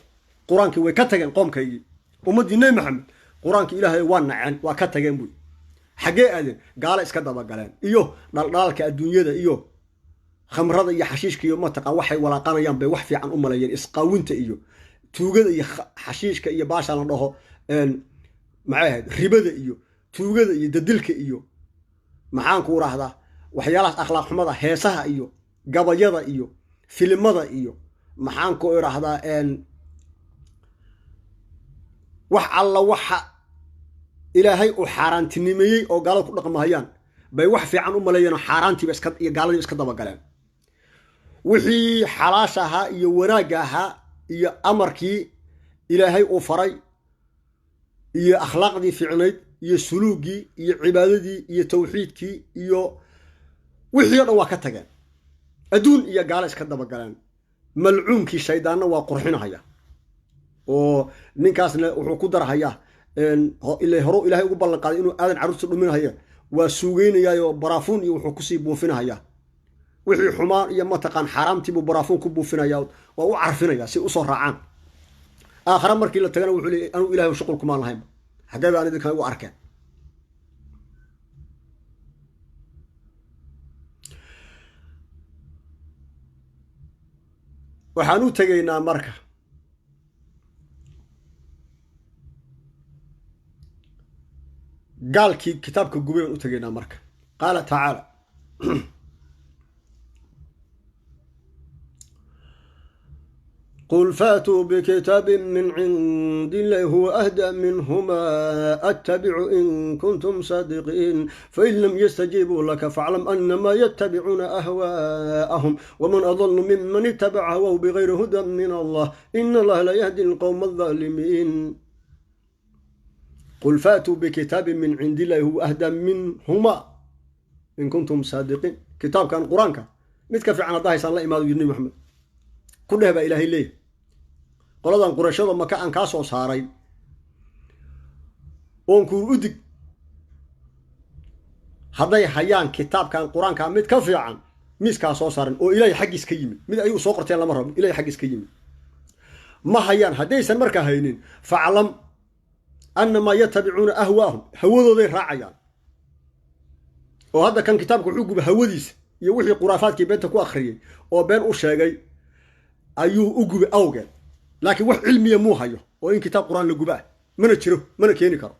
Qur-aankii way ka tageen qoomkaygii, ummaddii Nebi Maxamed. Qur-aankii Ilaahay waa naceen, waa ka tageen buy. Xaggee aadeen? Gaalo iska dabagaleen iyo dhaldhalaalka adduunyada iyo khamrada iyo xashiishka iyo mataqaan waxay walaaqanayaan bay wax fiican u maleeyeen, isqaawinta iyo tuugada iyo xashiishka iyo baasha la dhaho, maxay ahayd, ribada iyo tuugada iyo dadilka iyo, maxaan ku rahdaa, waxyaalahaas akhlaaq xumada, heesaha iyo gabayada iyo filimada iyo, maxaan ku idhaahdaa, wax alla waxa Ilaahay uu xaaraantinimeeyey oo gaalada ku dhaqmahayaan bay wax fiican u maleeyeen oo xaaraantiiba iska iyo gaaladiiba iska dabagaleen. Wixii xalaasha ahaa iyo wanaagga ahaa iyo amarkii Ilaahay uu faray iyo akhlaaqdii fiicnayd iyo suluugii iyo cibaadadii iyo tawxiidkii iyo wixii o dhan waa ka tageen, adduun iyo gaalo iska dabagaleen. Malcuunkii shaydaanna waa qurxinahaya oo ninkaasna wuxuu ku darhayaa ila hore Ilahay ugu ballan qaaday inuu Aadan carruurta dhuminahaya. Waa suugeynayaayoo baraafuun iyo wuxuu kusii buufinahayaa wixii xumaan iyo mataqaan xaaraamtiibuu baraafuun ku buufinaya, waa u carfinaya si usoo raacaan. Aakhare markii la tagana wuxuu leeyay: "Anuu Ilahay shuqul kumaan lahaynba, xaggee baan idinkan igu arkeen?" Waxaan u tegaynaa marka gaalkii kitaabka gubay baan u tegaynaa marka. Qaala tacaala: قل فأتوا بكتاب من عند الله هو أهدى منهما أتبع إن كنتم صادقين. فإن لم يستجيبوا لك فاعلم أنما يتبعون أهواءهم ومن أضل ممن اتبع هواه بغير هدى من الله إن الله لا يهدي القوم الظالمين. قل فأتوا بكتاب من عند الله هو أهدى منهما إن كنتم صادقين. Kitaabkan Qur-aanka mid ka fiican haddaa haysaan la imaado, yidhi Nabi Maxamed ku dheh baa Ilaahay leeyahy. Qoladan Qurayshada Maka aan kaa soo saaray oon kuur u dig, hadday hayaan kitaabkan Qur-aanka mid ka fiican miiskaa soo saaran oo Ilaahay xaggiis ka yimid, mid ayagu soo qorteen lama rabo, Ilahay xaggiis ka yimid ma hayaan. Haddaysan markaa haynin, فاعلم أنما يتبعون أهواءهم, hawadooday raacayaan. Oo hadda kan kitaabka wuxuu guba hawadiisa iyo wixii khuraafaadkii beenta ku akhriyey oo been u sheegay ayuu u gubay awgeed, laakiin wax cilmiya muu hayo oo in kitaab Qur-aan la guba ah mana jiro, mana keeni karo.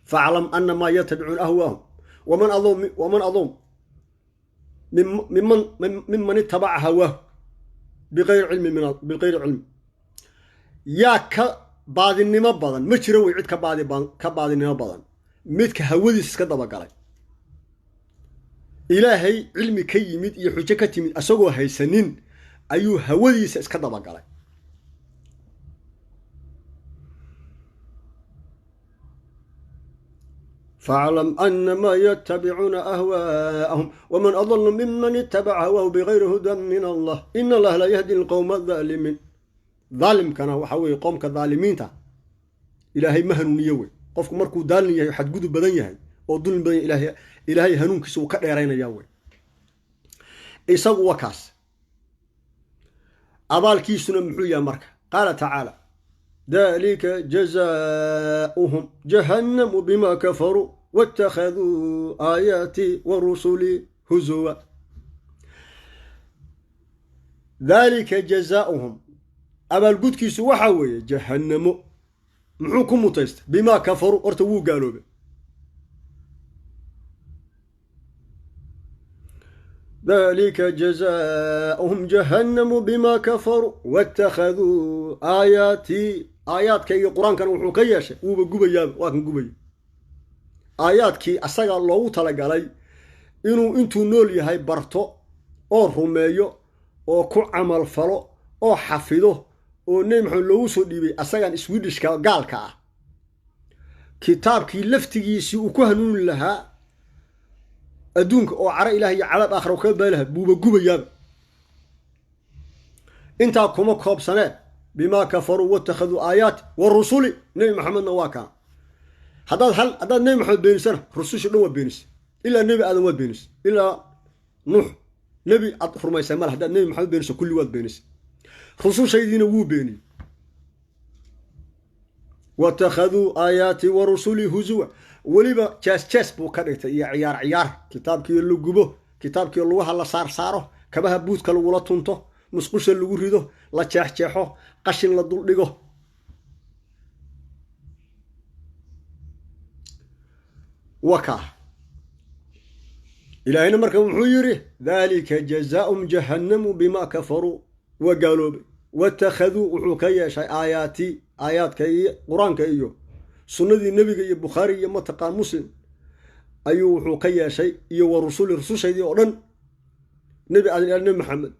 فاعلم أنما يتبعون أهواءهم ومن أضل ممن اتبع هواه بغير علم من بغير علم. Yaa ka baadinimo badan? Ma jiro wey cid ka baadinimo badan midka hawadiis iska dabagalay, Ilaahay cilmi ka yimid iyo xujo ka timid asagoo haysanin ayuu hawadiisa iska dabagalay. فاعلم أنما يتبعون أهواءهم ومن أضل ممن اتبع هواه بغير هدى من الله إن الله لا يهدي القوم الظالمين. Daalimkana waxaa weeye qoomka daalimiinta Ilaahay ma hanuuniyo wey. Qofku markuu daalin yahay, xadgudub badan yahay oo dulmi badan yahay, Ilaahay hanuunkiisa wuu ka dheeraynayaa wey. Isagu wa kaas, abaalkiisuna muxuu yahay marka? Qaala tacaala: ذلك جزاؤهم جهنم بما كفروا واتخذوا آياتي ورسلي هزوا. ذلك جزاؤهم, abaalgudkiisu waxaa weeye jahannamo. Muxuu ku mutaystay? Bimaa kafaruu. Horta wuu gaaloobay. Dalika jazaauhum jahannamu bimaa kafaruu waittakhaduu aayaatii. Aayaadka iyo qur-aankana wuxuu ka yeeshay, wuuba gubayaaba, waa kan gubaya aayaadkii asaga loogu talagalay inuu intuu nool yahay barto oo rumeeyo oo ku camal falo oo xafido oo Nebi Maxamed loogu soo dhiibay, asagan Swedishka gaalka ah, kitaabkii laftigiisii uu ku hanuuni lahaa adduunka oo caro ilaah iyo cadaab aakhira kaga baali lahaa buuba gubayaaba. Intaa kuma koobsanee, bimaa kafaruu waittakhaduu aayaati wa rusuli. Nebi Maxamedna waa kaa. Haddaad Nebi Maxamed beenisana, rususha dhan waa beenisay, ilaa Nebi Aadan waad beenisay, ilaa Nuux. Nebi aad rumaysay male. Haddaad Nebi Maxamed beeniso, kulli waad beenisay. Rusushaydiina wuu beeniyey. Waittakhaduu aayaati wa rusulii huzuwa. Weliba jees jees buu ka dhigtay iyo ciyaar ciyaar. Kitaabkii la gubo, kitaabkii lugaha la saar saaro, kabaha buudka lagula tunto, musqusha lagu rido, la jeexjeexo, qashin la duldhigo. Wakaa Ilaahayna marka wuxuu yidhi: daalika jazaa'um jahannamu bimaa kafaruu. Waa gaaloobay. Waittakhaduu, wuxuu ka yeeshay, aayaatii, aayaadka iyo qur-aanka iyo sunnadii nebiga iyo Bukhaari iyo mataqaan Muslim ayuu wuxuu ka yeeshay, iyo wa rusuli, rusushaydii oo dhan, Nebi Aadan ilaa Nebi Maxamed,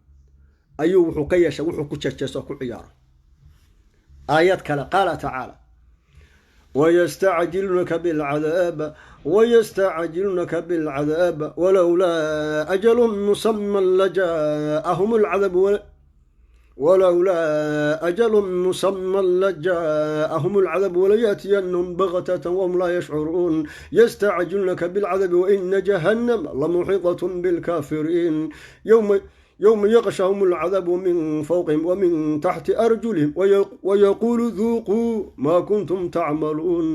ayuu wuxuu ka yeeshay wuxuu ku jeejeeso oo ku ciyaaro. Aayad kale, qaala tacaala: wayastacjilunaka bilcadaab wayastacjilunaka bilcadaab walowlaa ajalun musaman lajaa'ahum alcadaab walowlaa ajalun musaman lajaa'ahum alcadaab walayaatiyannahum baghtatan wahum laa yashcuruun. Yastacjilunaka bilcadaabi waina jahannama lamuxiitatun bilkaafiriin. Yowma yaqshahum alcadaabu min fawqihim wa min taxti arjulihim wayaquulu duuquu maa kuntum tacmaluun.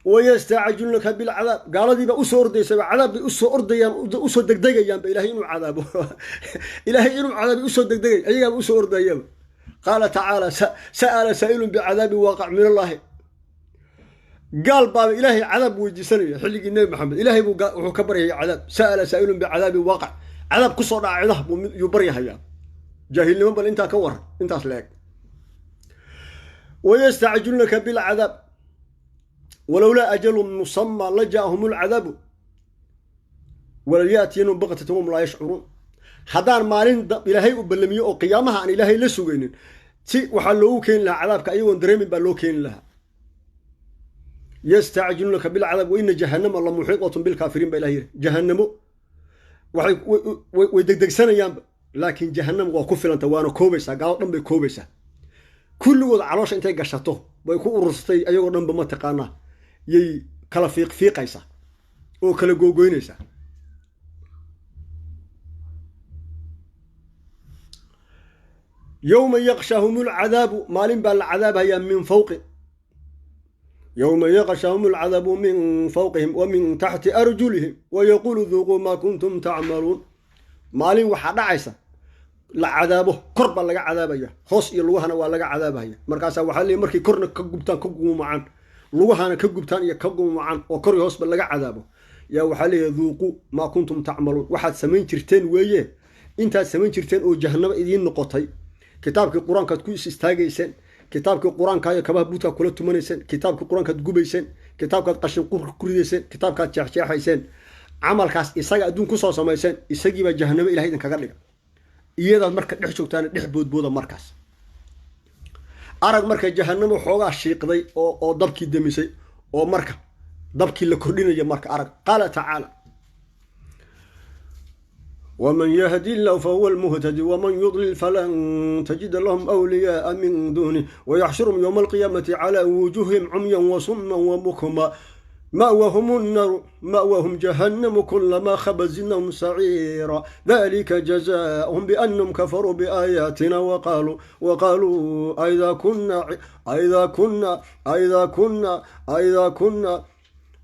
Wayastacjilunaka bilcadaab, gaaladiibaa usoo ordaysaba, cadaab bay usoo ordayaan, usoo degdegayaanba Ilahay inuu cadaabo. Ilaahay inuu cadaabay usoo degdegay, ayagaaba usoo ordayaba. Qaala tacaala: sa'ala saa'ilun bicadaabin waaqac min allaahi. Gaal baaba Ilaahay cadaab weydiisanaya. Xilligii Nebi Maxamed Ilaahay buu wuxuu ka baryaya cadaab. Sa'ala saa'ilun bicadaabin waaqac, cadaab kusoo dhaca cidaha yuu baryahayaa. Jaahilnimo bal intaa ka waran, intaas la eg. Wayastacjilunaka bilcadaab walowlaa ajalun musamaa la jaa'ahum alcadaabu walayaatiyanahum baktatan wahum laa yashcuruun. Haddaan maalin Ilaahay u ballamiyo oo qiyaamaha aan Ilaahay la sugaynin, si waxaa loogu keeni lahaa cadaabka ayagoon dareemin baa loo keeni lahaa. Yastacjilunaka bilcadaab waina jahannama la muxiitatun bilkaafiriin baa Ilahay yiri. Jahannamo waxay way degdegsanayaanba, laakiin jahannam waa ku filanta, waana koobaysaa, gaalo dhan bay koobaysaa kulligood. Caloosha intay gashato bay ku urursatay, ayagoo dhanba mataqaanaa yay kala fiiqfiiqaysaa oo kala googoynaysaa. Yowma yaqshahum lcadaabu, maalin baa la cadaabhayaa, min fawqi, yowma yaqshahum alcadaabu min fawqihim wa min taxti arjulihim wayaquulu duuquu maa kuntum tacmaluun. Maalin waxaa dhacaysa la cadaabo, kor baa laga cadaabaya, hoos iyo lugahana waa laga cadaabahaya. Markaasaa waxaa leey markay korna ka gubtaan, ka gumacaan, lugahana ka gubtaan iyo ka gumacaan, oo kor iyo hoosba laga cadaabo, yaa waxaa leeyahay: duuquu maa kuntum tacmaluun. Waxaad samayn jirteen weeye, intaad samayn jirteen oo jahanabo idiin noqotay. Kitaabkii qur-aankaad ku is istaagayseen, kitaabkii qur-aankaayo kabaha buudkaa kula tumanayseen, kitaabkii qur-aankaad gubayseen, kitaabkaad qashin ku ridayseen, kitaabkaad jeexjeexayseen, camalkaas isaga adduun kusoo samayseen, isagiibaa jahanabo Ilahay idinkaga dhiga. Iyadaad marka dhex joogtaana dhex boodbooda. Markaas arag marka jahanamo xoogaa shiiqday oo dabkii demisay oo marka dabkii la kordhinaya marka arag. Qaala tacaala: wman yahdi illahu fahuwa almuhtadi wman yudlil falan tajida lahum awliyaaa min duunih wayaxshurum ywma alqiyaamati cala wujuhihim cumyan wasuman wabukma ma'wahum nnaru ma'wahum jahannamu kulamaa khabat zidnahum saciira. Dalika jazaa'uhum biannahum kafaruu biaayaatina waqaaluu aidaa kunna aidaa kunna aidaa kunna aidaa kunna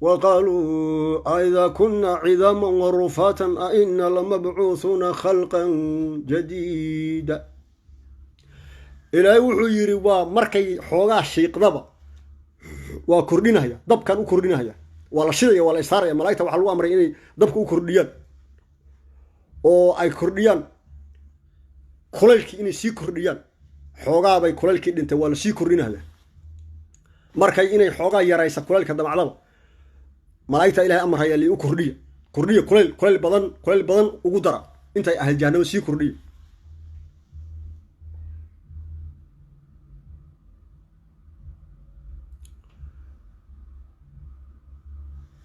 waqaaluu aidaa kunna cidaaman warufaatan aina lamabcuuhuuna khalqan jadiida. Ilaahay wuxuu yidhi waa markay xoogaa shiiqdaba waa kordhinahaya, dabkan u kordhinahaya, waa la shidaya, waa la isaaraya. Malaigta waxaa lagu amray inay dabka u kordhiyaan oo ay kordhiyaan kulaylkii, inay sii kordhiyaan. Xoogaabay kulaylkii dhintay, waa la sii kordhinahaya. Markay inay xoogaa yaraysa kulaylka damacdaba, malaa'igta Ilahay amarhaya li u kordhiya, kordhiya kulayl, kulayl badan, kulayl badan ugu dara intay ahayd jahanamo, sii kordhiya.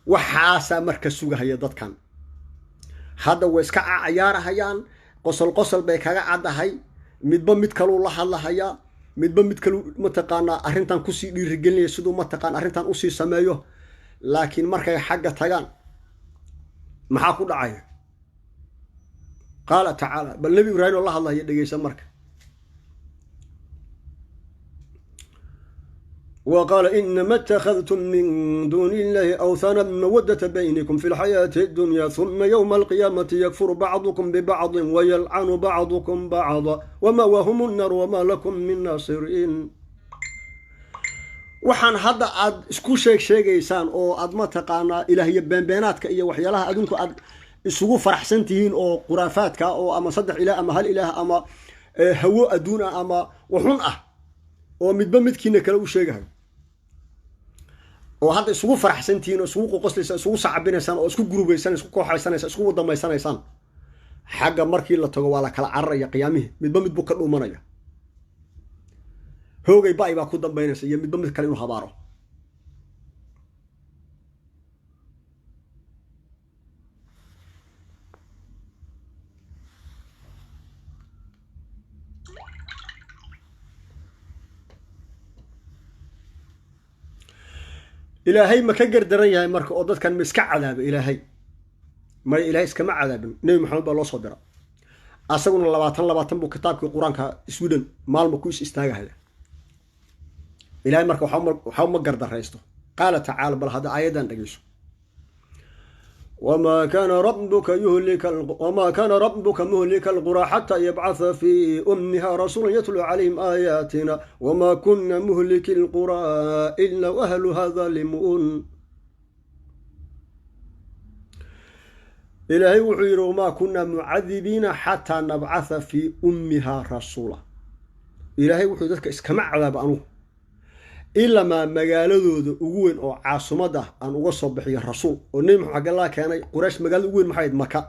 Waxaasaa marka sugahaya dadkan. Hadda way iska cayaarahayaan, qosol qosol bay kaga caddahay. Midba mid kaluu la hadlahayaa, midba mid kaluu mataqaanaa arrintan kusii dhiirigelinaya siduu mataqaana arrintan usii sameeyo. Laakiin markay xagga tagaan maxaa ku dhacaya? Qaala tacaala, bal Nebi Ibraahim oo la hadlahaya dhegeysa marka. Wa qaala inama اtakhadtum min duuni illahi awthana mawadata baynikum fi lxayaati اdunya, huma ywma alqiyaamati yakfuru bacdukum bibacdi wayalcanu bacdukum bacda wamawaahum nnaar wama lakum min naasiriin. Waxaan hadda aad isku sheeg sheegaysaan oo aad mataqaanaa ilaahyo beenbeenaadka iyo waxyaalaha adinku aad isugu faraxsan tihiin oo khuraafaadka oo ama saddex ilaah ama hal ilaah ama hawo adduun ah ama waxun ah oo midba midkiina kale u sheegahayo oo hadda isugu faraxsan tihiin oo isugu qoqoslaysaan, isugu sacabinaysaan oo isku gurubaysaan, isku kooxaysanaysaan, isku wadamaysanaysaan, xagga markii la tago waa la kala cararaya. Qiyaamihii midba mid buu ka dhuumanaya. Hoogay ba-ay baa ku dambaynaysa iyo midba mid kale inuu habaaro. Ilaahay ma ka gardaran yahay marka oo dadkan ma iska cadaaba Ilaahay? Maya, Ilahay iskama cadaabin. Nebi Maxamed baa loo soo dira, asaguna 20 20 buu kitaabkii Qur-aanka Sweden maalma ku is istaagahaya. Ilahay marka waxba ma gardaraysto. Qaala tacaala, bal hadda aayaddan dhegeyso: wamaa kaana rabuka muhlika alquraa xataa yabcatha fii ummiha rasuula yatluu calayhim aayaatina wamaa kuna muhliki alquraa ila waahluha daalimuun. Ilaahay wuxuu yidhi wamaa kunaa mucadibiina xataa nabcatha fii ummiha rasuula. Ilaahay wuxuu dadka iskama cadaaba anugu ilamaa magaaladooda ugu weyn oo caasumad ah aan uga soo bixiyo rasuul. Oo Nebi Maxamed xagga keenay? Quraysh magaalada ugu weyn maxay ahayd? Maka.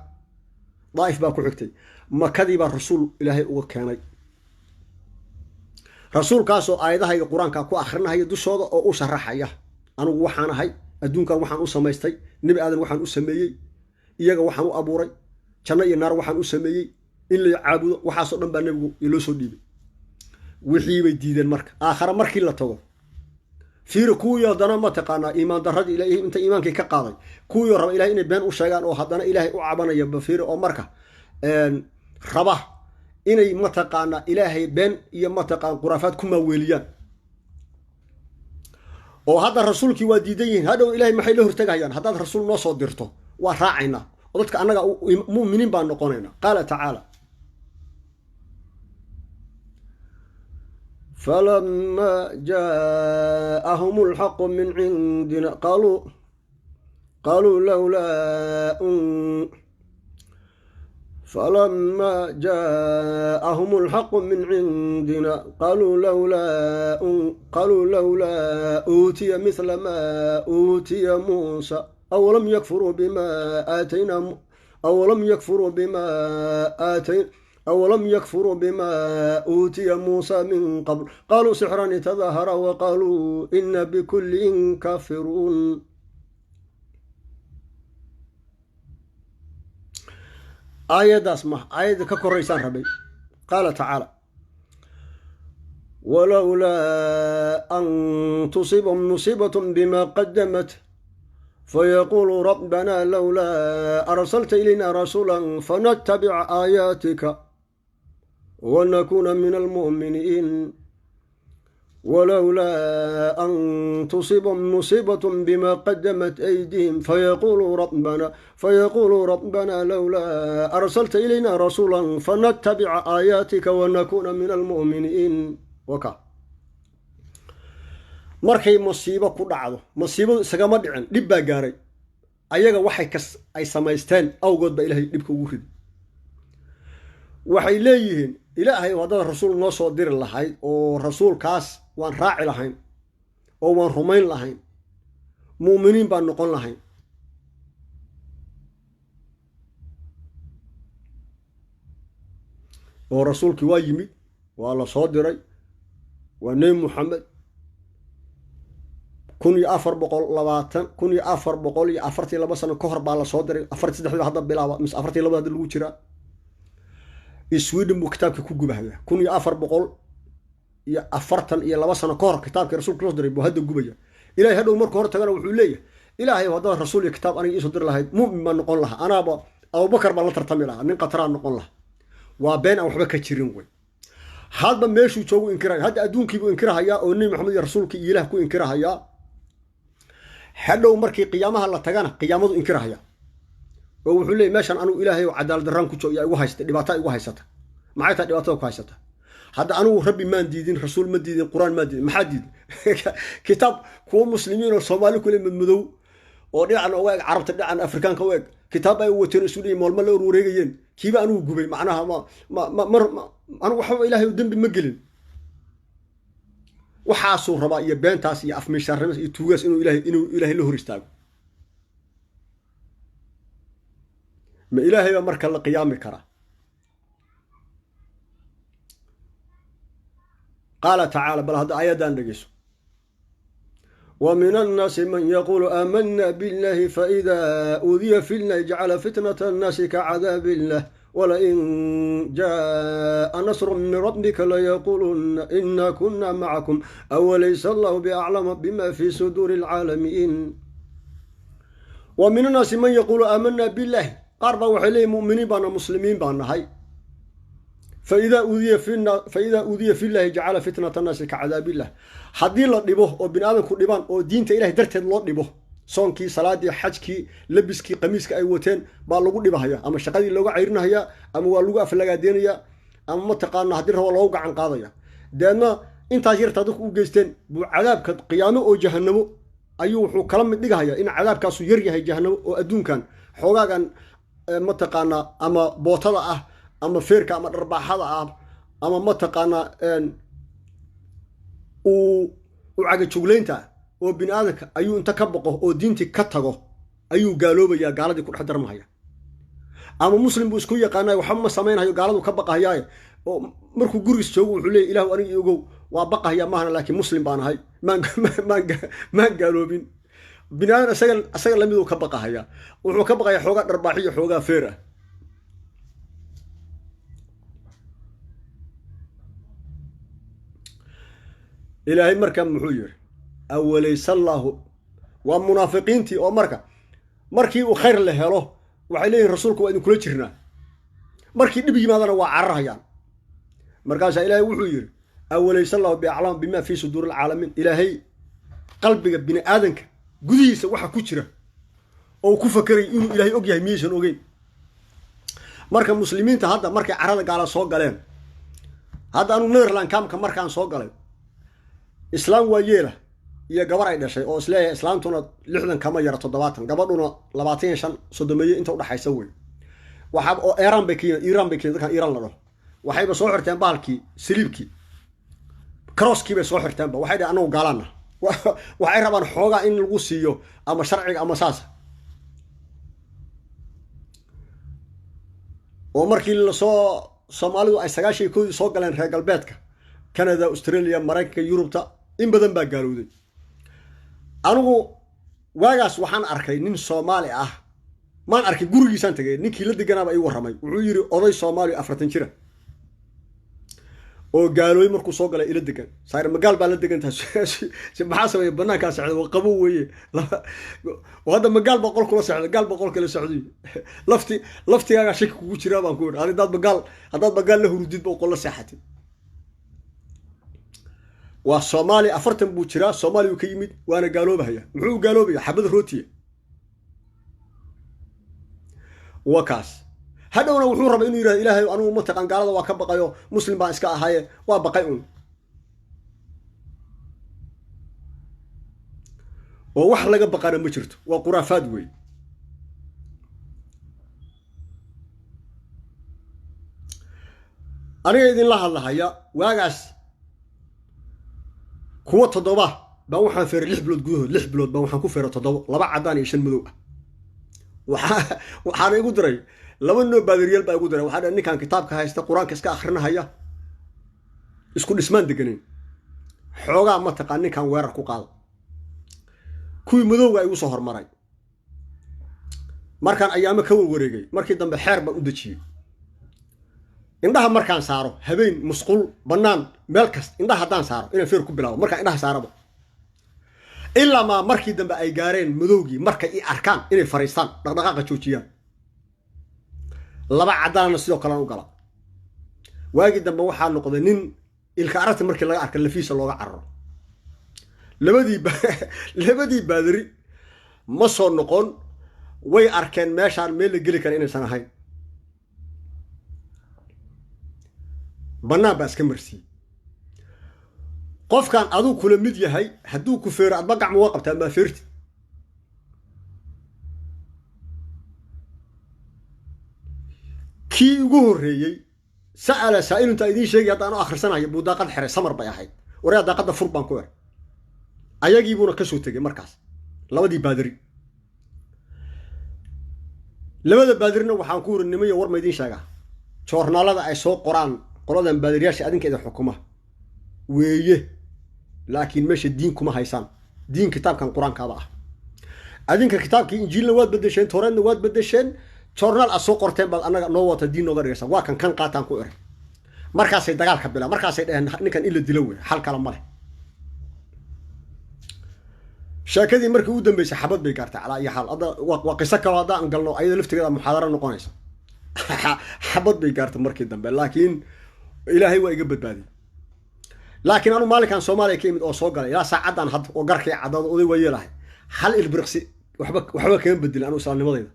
Daa'if baa ku xigtay. Makadii baa rasuul Ilaahay uga keenay, rasuulkaasoo aayadahayga Qur-aanka ku akrinahaya dushooda oo u sharaxaya anigu waxaan ahay, adduunkan waxaan u samaystay, Nebi Aadan waxaan u sameeyey, iyaga waxaan u abuuray, janno iyo naar waxaan u sameeyey, in la caabudo. Waxaasoo dhan baa nebigu loo soo dhiibay. Wixii bay diideen. Marka aakhare markii la tago, fiiri, kuwii haddana mataqaanaa iimaan daradii Ilahay inta iimaankii ka qaaday, kuwii raba Ilahay inay been u sheegaan oo haddana Ilaahay u cabanaya bafiiri oo marka raba inay mataqaanaa Ilaahay been iyo mataqaana khuraafaad ku maaweeliyaan oo hadda rasuulkii waa diidan yihiin. Hadhow Ilahay maxay la hortegahayaan? Haddaad rasuul noo soo dirto waa raacaynaa oo dadka annaga mu'miniin baan noqonaynaa. Qaala tacaala: falama jaaahum alxaqu min cindina qaluu lawlaa falama jaaahum alxaqu min cindina qaluu lawlaa uutiya mithla ma uutiya Muusa awalam yakfuruu bima uutiya Muusa min qabl qaluu sixrani tadahara waqaaluu ina bikulin kaafiruun. Aayaddaas ma aayadda ka koraysaan rabay. Qaala tacaala: walowlaa an tusiibahum musiibat bima qadamat fayaquuluu rabbana lowlaa arsalta ilayna rasuula fanatabica aayaatika wanakuuna min almu'miniin. walowlaa an tusiibahum musiibat bima qadamat aydihim fayaquuluu rabbana lowlaa arsalta ilayna rasuula fanatabica aayaatika wanakuuna min almu'miniin. Waka markay musiibo ku dhacdo, musiibadu isagama dhicin, dhib baa gaaray ayaga, waxay kas ay samaysteen awgood baa Ilaahay dhibka ugu riday. Waxay leeyihiin, Ilaahay, haddaad rasuul noo soo diri lahayd oo rasuulkaas waan raaci lahayn oo waan rumayn lahayn, mu'miniin baan noqon lahayn. Oo rasuulkii waa yimid, waa la soo diray, waa Nebi Muxamed, 1420, 1442 sano ka hor baa la soo diray. 43-dii hadda bilaaba mise 42-da hadda lagu jiraa. Sweden buu kitaabkii ku gubahaya. 1442 sano ka hor kitaabkii rasuulka loo diray buu hadda gubaya. Ilahay hadhow markuu hor tagana wuxuu leeyahay, Ilaahay, haddaad rasuul iyo kitaab aniga iisoo diri lahayd, mu'min baan noqon lahaa, anaaba Abubakar baan la tartami lahaa, nin qataraan noqon lahaa. Waa been aan waxba ka jirin wey. Hadba meeshuu joogu inkiraya. Hadda adduunkiibuu inkirahayaa oo Nebi Maxamed iyo rasuulkii iyo Ilaah ku inkirahayaa. Hadhow markii qiyaamaha la tagana qiyaamadu inkirahaya oo wuxuu leeyay, meeshaan anugu, Ilaahay, oo cadaalad darraan ku joog yaa igu haysta, dhibaataa igu haysata. Maxay tahay dhibaatada ku haysata? Hadda anugu Rabbi maan diidin, rasuul ma diidin, Qur-aan maan diidin, maxaa diidin? Kitaab kuwa muslimiin oo Soomaali kule madmadow oo dhinacan uga eg Carabta, dhinacan Afrikaanka u eg, kitaab ay wateen isu dhihi moolma la urwareegayeen, kiiba anugu gubay. Macnaha ma anugu waxba, Ilaahay, dembi ma gelin. Waxaasuu rabaa iyo beentaas iyo afmiishaarnimas iyo tuugaas inuu Ilaahay la hor istaago. Ma Ilaahay baa marka la qiyaami karaa? Qaala tacaala, bal hadda ayaddan dhegeyso: ومن الناس من يقول آمنا بالله فإذا أوذي في الله جعل فتنة الناس كعذاب الله ولئن جاء نصر من ربك ليقولن إنا كنا معكم أوليس الله بأعلم بما في صدور العالمين. ومن الناس من يقول آمنا بالله، qaar baa waxay leeyihin mu'miniin baana, muslimiin baa nahay. فإذا أوذي في الله جعل فتنة الناس كعذاب الله. Haddii la dhibo oo bini aadamku dhibaan oo diinta Ilahay darteed loo dhibo, soonkii, salaadii, xajkii, labiskii, qamiiska ay wateen baa lagu dhibahaya, ama shaqadii looga cayrinhayaa, ama waa lagu aflagaadeynaya, ama mataqaana haddii rabo loogu gacan qaadaya. Deedna intaas yartaa dadku u geysteen buu cadaabka qiyaamo oo jahanamo ayuu wuxuu kala mid dhigahayaa in cadaabkaasu yar yahay jahanamo, oo adduunkan xoogaagan mataqaanaa ama bootada ah ama feerka ama dharbaaxada ah ama mataqaanaa uu u cagajuglaynta ah oo bini aadamka ayuu inta ka boqo oo diintii ka tago ayuu gaaloobayaa, gaaladii ku dhex darmahaya. Ama muslim buu isku yaqaanay, waxba ma samaynhayo, gaaladu ka baqahayaaye, oo markuu gurigiis joogo wuxuu leeyay, Ilahu aniga i ogow, waa baqahaya maahana, laakiin muslim baan ahay, maan gaaloobin. Bini aadan isaga lamiduu ka baqahaya, wuxuu ka baqaya xoogaa dharbaaxiyo xoogaa feer ah. Ilaahay markaa muxuu yidhi? أوليس الله. Waa munaafiqiintii oo marka markii uu khayr la helo waxay leeyihin, rasuulku waa idinkula jirnaa. Markii dhib yimaadana waa cararhayaan. Markaasaa Ilaahay wuxuu yidhi: أوليس الله بأعلم بما في صدور العالمين. Ilaahay qalbiga bini aadanka gudihiisa waxa ku jira oo ku fakeray inuu Ilaahay og yahay miyaysan ogeyn? Marka muslimiinta hadda markay carada gaala soo galeen, hadda anugu Netherland kaamka markaan soo galay, islaam waa yeela iyo gabar ay dhashay oo isleeyahay, islaamtuna 60 kama yara, 70, gabadhuna 25, 30-meeye inta udhaxaysa wey. Waxa oo Iiraan bay ka yimid, Iiraan bay ka yimid. Dadkan Iiraan la dhaho waxayba soo xirteen bahalkii saliibkii, crosskii bay soo xirteenba. Waxay dhaheen, anagu gaalaana. Waxay rabaan xoogaa in lagu siiyo ama sharciga ama saasa. Oo markii lasoo Soomaalidu ay 91-dii soo galeen reer galbeedka, Canada, Australia, Maraykanka, Yurubta, in badan baa gaalowday. Anigu waagaas waxaan arkay nin Soomaali ah, maan arkay, gurigiisaan tagay, ninkii la deganaaba ii warramay. Wuxuu yidhi, oday Soomaali 40 jira oo gaalooy markuu soo galay ila degan saar. Magaal baa la degan tahay? Maxaa sameeya? Banaankaa sexda, waa qabo weeye. Hadda magaal baa qol kula sexda, gaal baa qol kala socday. Laftigaagaa shaki kugu jiraa baan ku yidhi. Haddaad magaal la hurudid ba qol la seexatid. Waa Soomaali, 40 buu jiraa, Soomaaliya uu ka yimid, waana gaaloobahaya. Muxuu gaaloobaya? Xabad rootiya wa kaas. Hadhowna wuxuu rabay inuu yidhahdo, Ilaahay, anugu mataqaan gaalada waa ka baqayo, muslim baan iska ahaaye, waa baqay un. Oo wax laga baqana ma jirto, waa khuraafaad weey. Aniga idinla hadlahaya waagaas kuwa 7 baan waxaan feeray 6 bilood gudahood. 6 bilood baan waxaan ku feeray 7, 2 caddaan iyo 5 madow ah. Waxaana igu diray 2 noo baadiriyal baa igu diray. Waxaa dhahay ninkan kitaabka haysta, qur-aanka iska akhrinahaya, isku dhismaan deganayn xoogaa, mataqaan, ninkan weerar ku qaada. Kuwii madowga igu soo hormaray. Markaan ayaamo ka warwareegay, markii dambe xeer baan u dejiyey: indhaha markaan saaro, habeen, musqul, bannaan, meel kasta, indhaha haddaan saaro, inaan feer ku bilaabo markaan indhaha saaraba, ilaa maa markii dambe ay gaareen madowgii markay i arkaan inay fariistaan, dhaqdhaqaaqa joojiyaan. 2 caddaanna sidoo kalean u gala. Waagii dambe waxaa noqday nin ilka aragta markii laga arka lafiisa looga cararo. Labadii baadari ma soo noqon. Way arkeen meeshaan meel la geli kara inaysan ahayn. Bannaan baa iska marsiiyey. Qofkan aduu kula mid yahay hadduu ku feero, adba gacma waa qabtaa, maa feerti. Kii ugu horreeyey, sa'ala saa'iluntaa idiin sheegay, haddaan u akhrisanayo, buu daaqad xiray. Samar bay ahayd. Waryaa, daaqadda fur baan ku eray. Ayagiibuuna ka soo tegey markaas labadii baadiri. Labada baadirina waxaan ku wuri, nimayo, war ma idiin sheegaa? Joornaalada ay soo qoraan qoladan baadiriyaasha adinka idin xukuma weeye, laakiin meesha diin kuma haysaan. Diin kitaabkan qur-aankaaba ah. Adinka kitaabkii injiilna waad bedesheen, tooreedna waad bedesheen. Joornaal aad soo qorteen baad annaga noo wata, diin nooga dhigaysa. Waa kan, kan qaataan ku eray. Markaasay dagaalka bilaan. Markaasay dheheen, ninkan in la dilo wey, xal kale ma leh. Sheekadii markii u dambeysay xabad bay gaartay. Calaa iyo xaal, hadda waa qiso kaloo haddaan galno ayada laftigeeda muxaadaro noqonaysa. Xabad bay gaartay markii dambe, laakiin Ilaahay waa iga badbaadiyey. Laakiin anu maalinkan Soomaaliya ka imid oo soo galay ilaa saacaddan hadda oo garkay caddaado, oday waa yeelahay, hal ilbiriqsi waxba kama bedelin anu islaamnimadayda.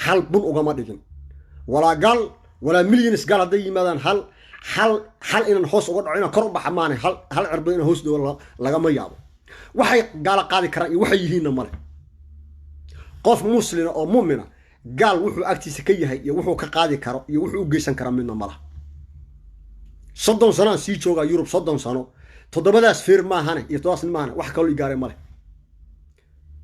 Hal bun ugama dhigin, walaa gaal walaa millions gaal hadday yimaadaan. Hal inaan hoos uga dhaco, inaan kor u baxa maane, hal cirbo inaan hoos dhigo lagama yaabo. Waxay gaala qaadi karaan iyo waxay yihiinna male. Qof muslina oo mu'mina gaal wuxuu agtiisa ka yahay iyo wuxuu ka qaadi karo iyo wuxuu u geysan karaa midna mala. 30 sanoaan sii joogaa Yurub, 30 sano. 7daas feer maahane iyo 7daas nin maahane, wax kaloo i gaaray male.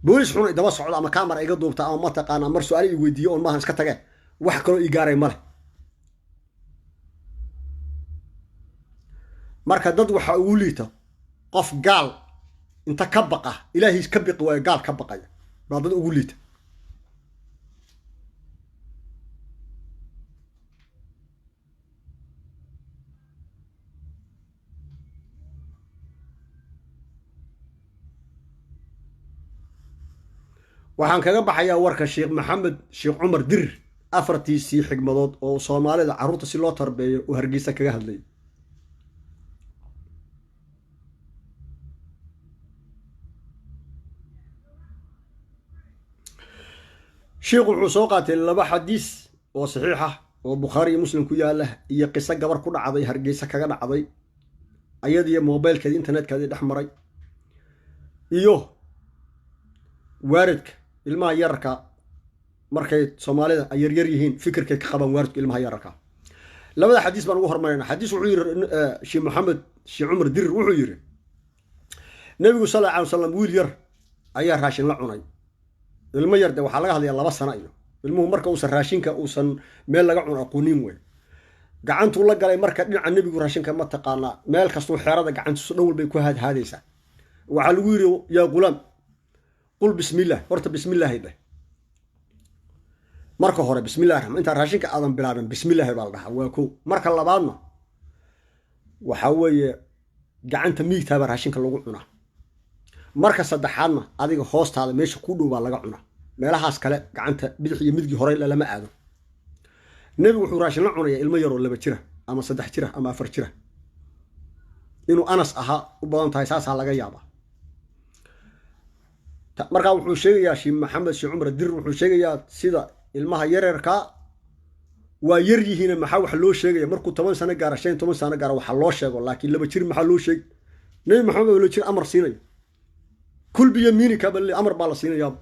Boolis xun daba socdo ama camera iga duubta ama mataqaanaa mar su-aal i weydiiyo oon maahan, iska tagee. Wax kaloo i gaaray male. Marka dad waxaa ugu liita qof gaal inta ka baqa, Ilaahiis ka biqi waayo, gaal ka baqaya baa dad ugu liita. Waxaan kaga baxayaa warka Sheekh Maxamed Sheekh Cumar Dirir, afartiisii xigmadood oo Soomaalida carruurta si loo tarbeeyo uu Hargeysa kaga hadlayay. Sheikhu wuxuu soo qaatay 2 xadiis oo saxiix ah oo Bukhaari iyo Muslim ku yaala, iyo qiso gabar ku dhacday Hargeysa kaga dhacday, ayadiyo mobilkeedii internetkeedii dhex maray, iyo waaridka ilmaha yararka markay Soomaalida ay yaryar yihiin fikirkay ka qabaan waaridku ilmaha yararka. Labada xadiis baan ugu hormarayna. Xadiis wuxuu yiri Sheekh Maxamed Sheekh Cumar Dirir, wuxuu yiri Nabigu sallallahu alayhi wasallam wiil yar ayaa raashin la cunay. Ilmo yar de waxaa laga hadlayaa 2 sano, iyo ilmuhu marka uusan raashinka uusan meel laga cuno aqoonin wey. Gacantuu la galay marka dhinaca nebigu raashinka, ma taqaanaa, meel kastuu xeerada gacantiisu dhan walbay ku haadhaadaysaa. Waxaa lagu yiri, yaa gulaam, qul bismillah. Horta bismillaahi dheh marka hore, bismillahi raxmaan, intaan raashinka aadan bilaabin bismillaahi baa la dhahaa, waa kow. Marka labaadna waxaa weeye gacanta miigtaabaa raashinka lagu cunaa. Marka saddexaadna adiga hoostaada meesha ku dhow baa laga cunaa, meelahaas kale gacanta bidix iyo midgii hore lama aado. Nebigu wuxuu raashin la cunayaa ilmo yaroo 2 jira ama 3 jira ama 4 jira, inuu Anas ahaa u badan tahay, saasaa laga yaabaa. Markaa wuxuu sheegayaa Sheekh Maxamed Sheekh Cumar Dirir, wuxuu sheegayaa sida ilmaha yareerka waa yar yihiin, maxaa wax loo sheegaya markuu 10 sano gaaro, 15 sano gaaro waxa loo sheego, laakiin 2 jir maxaa loo sheegi? Nabi Maxamed oo 2 jir amar siinayo. Kul biyamiinika bal amar baa la siinayaa.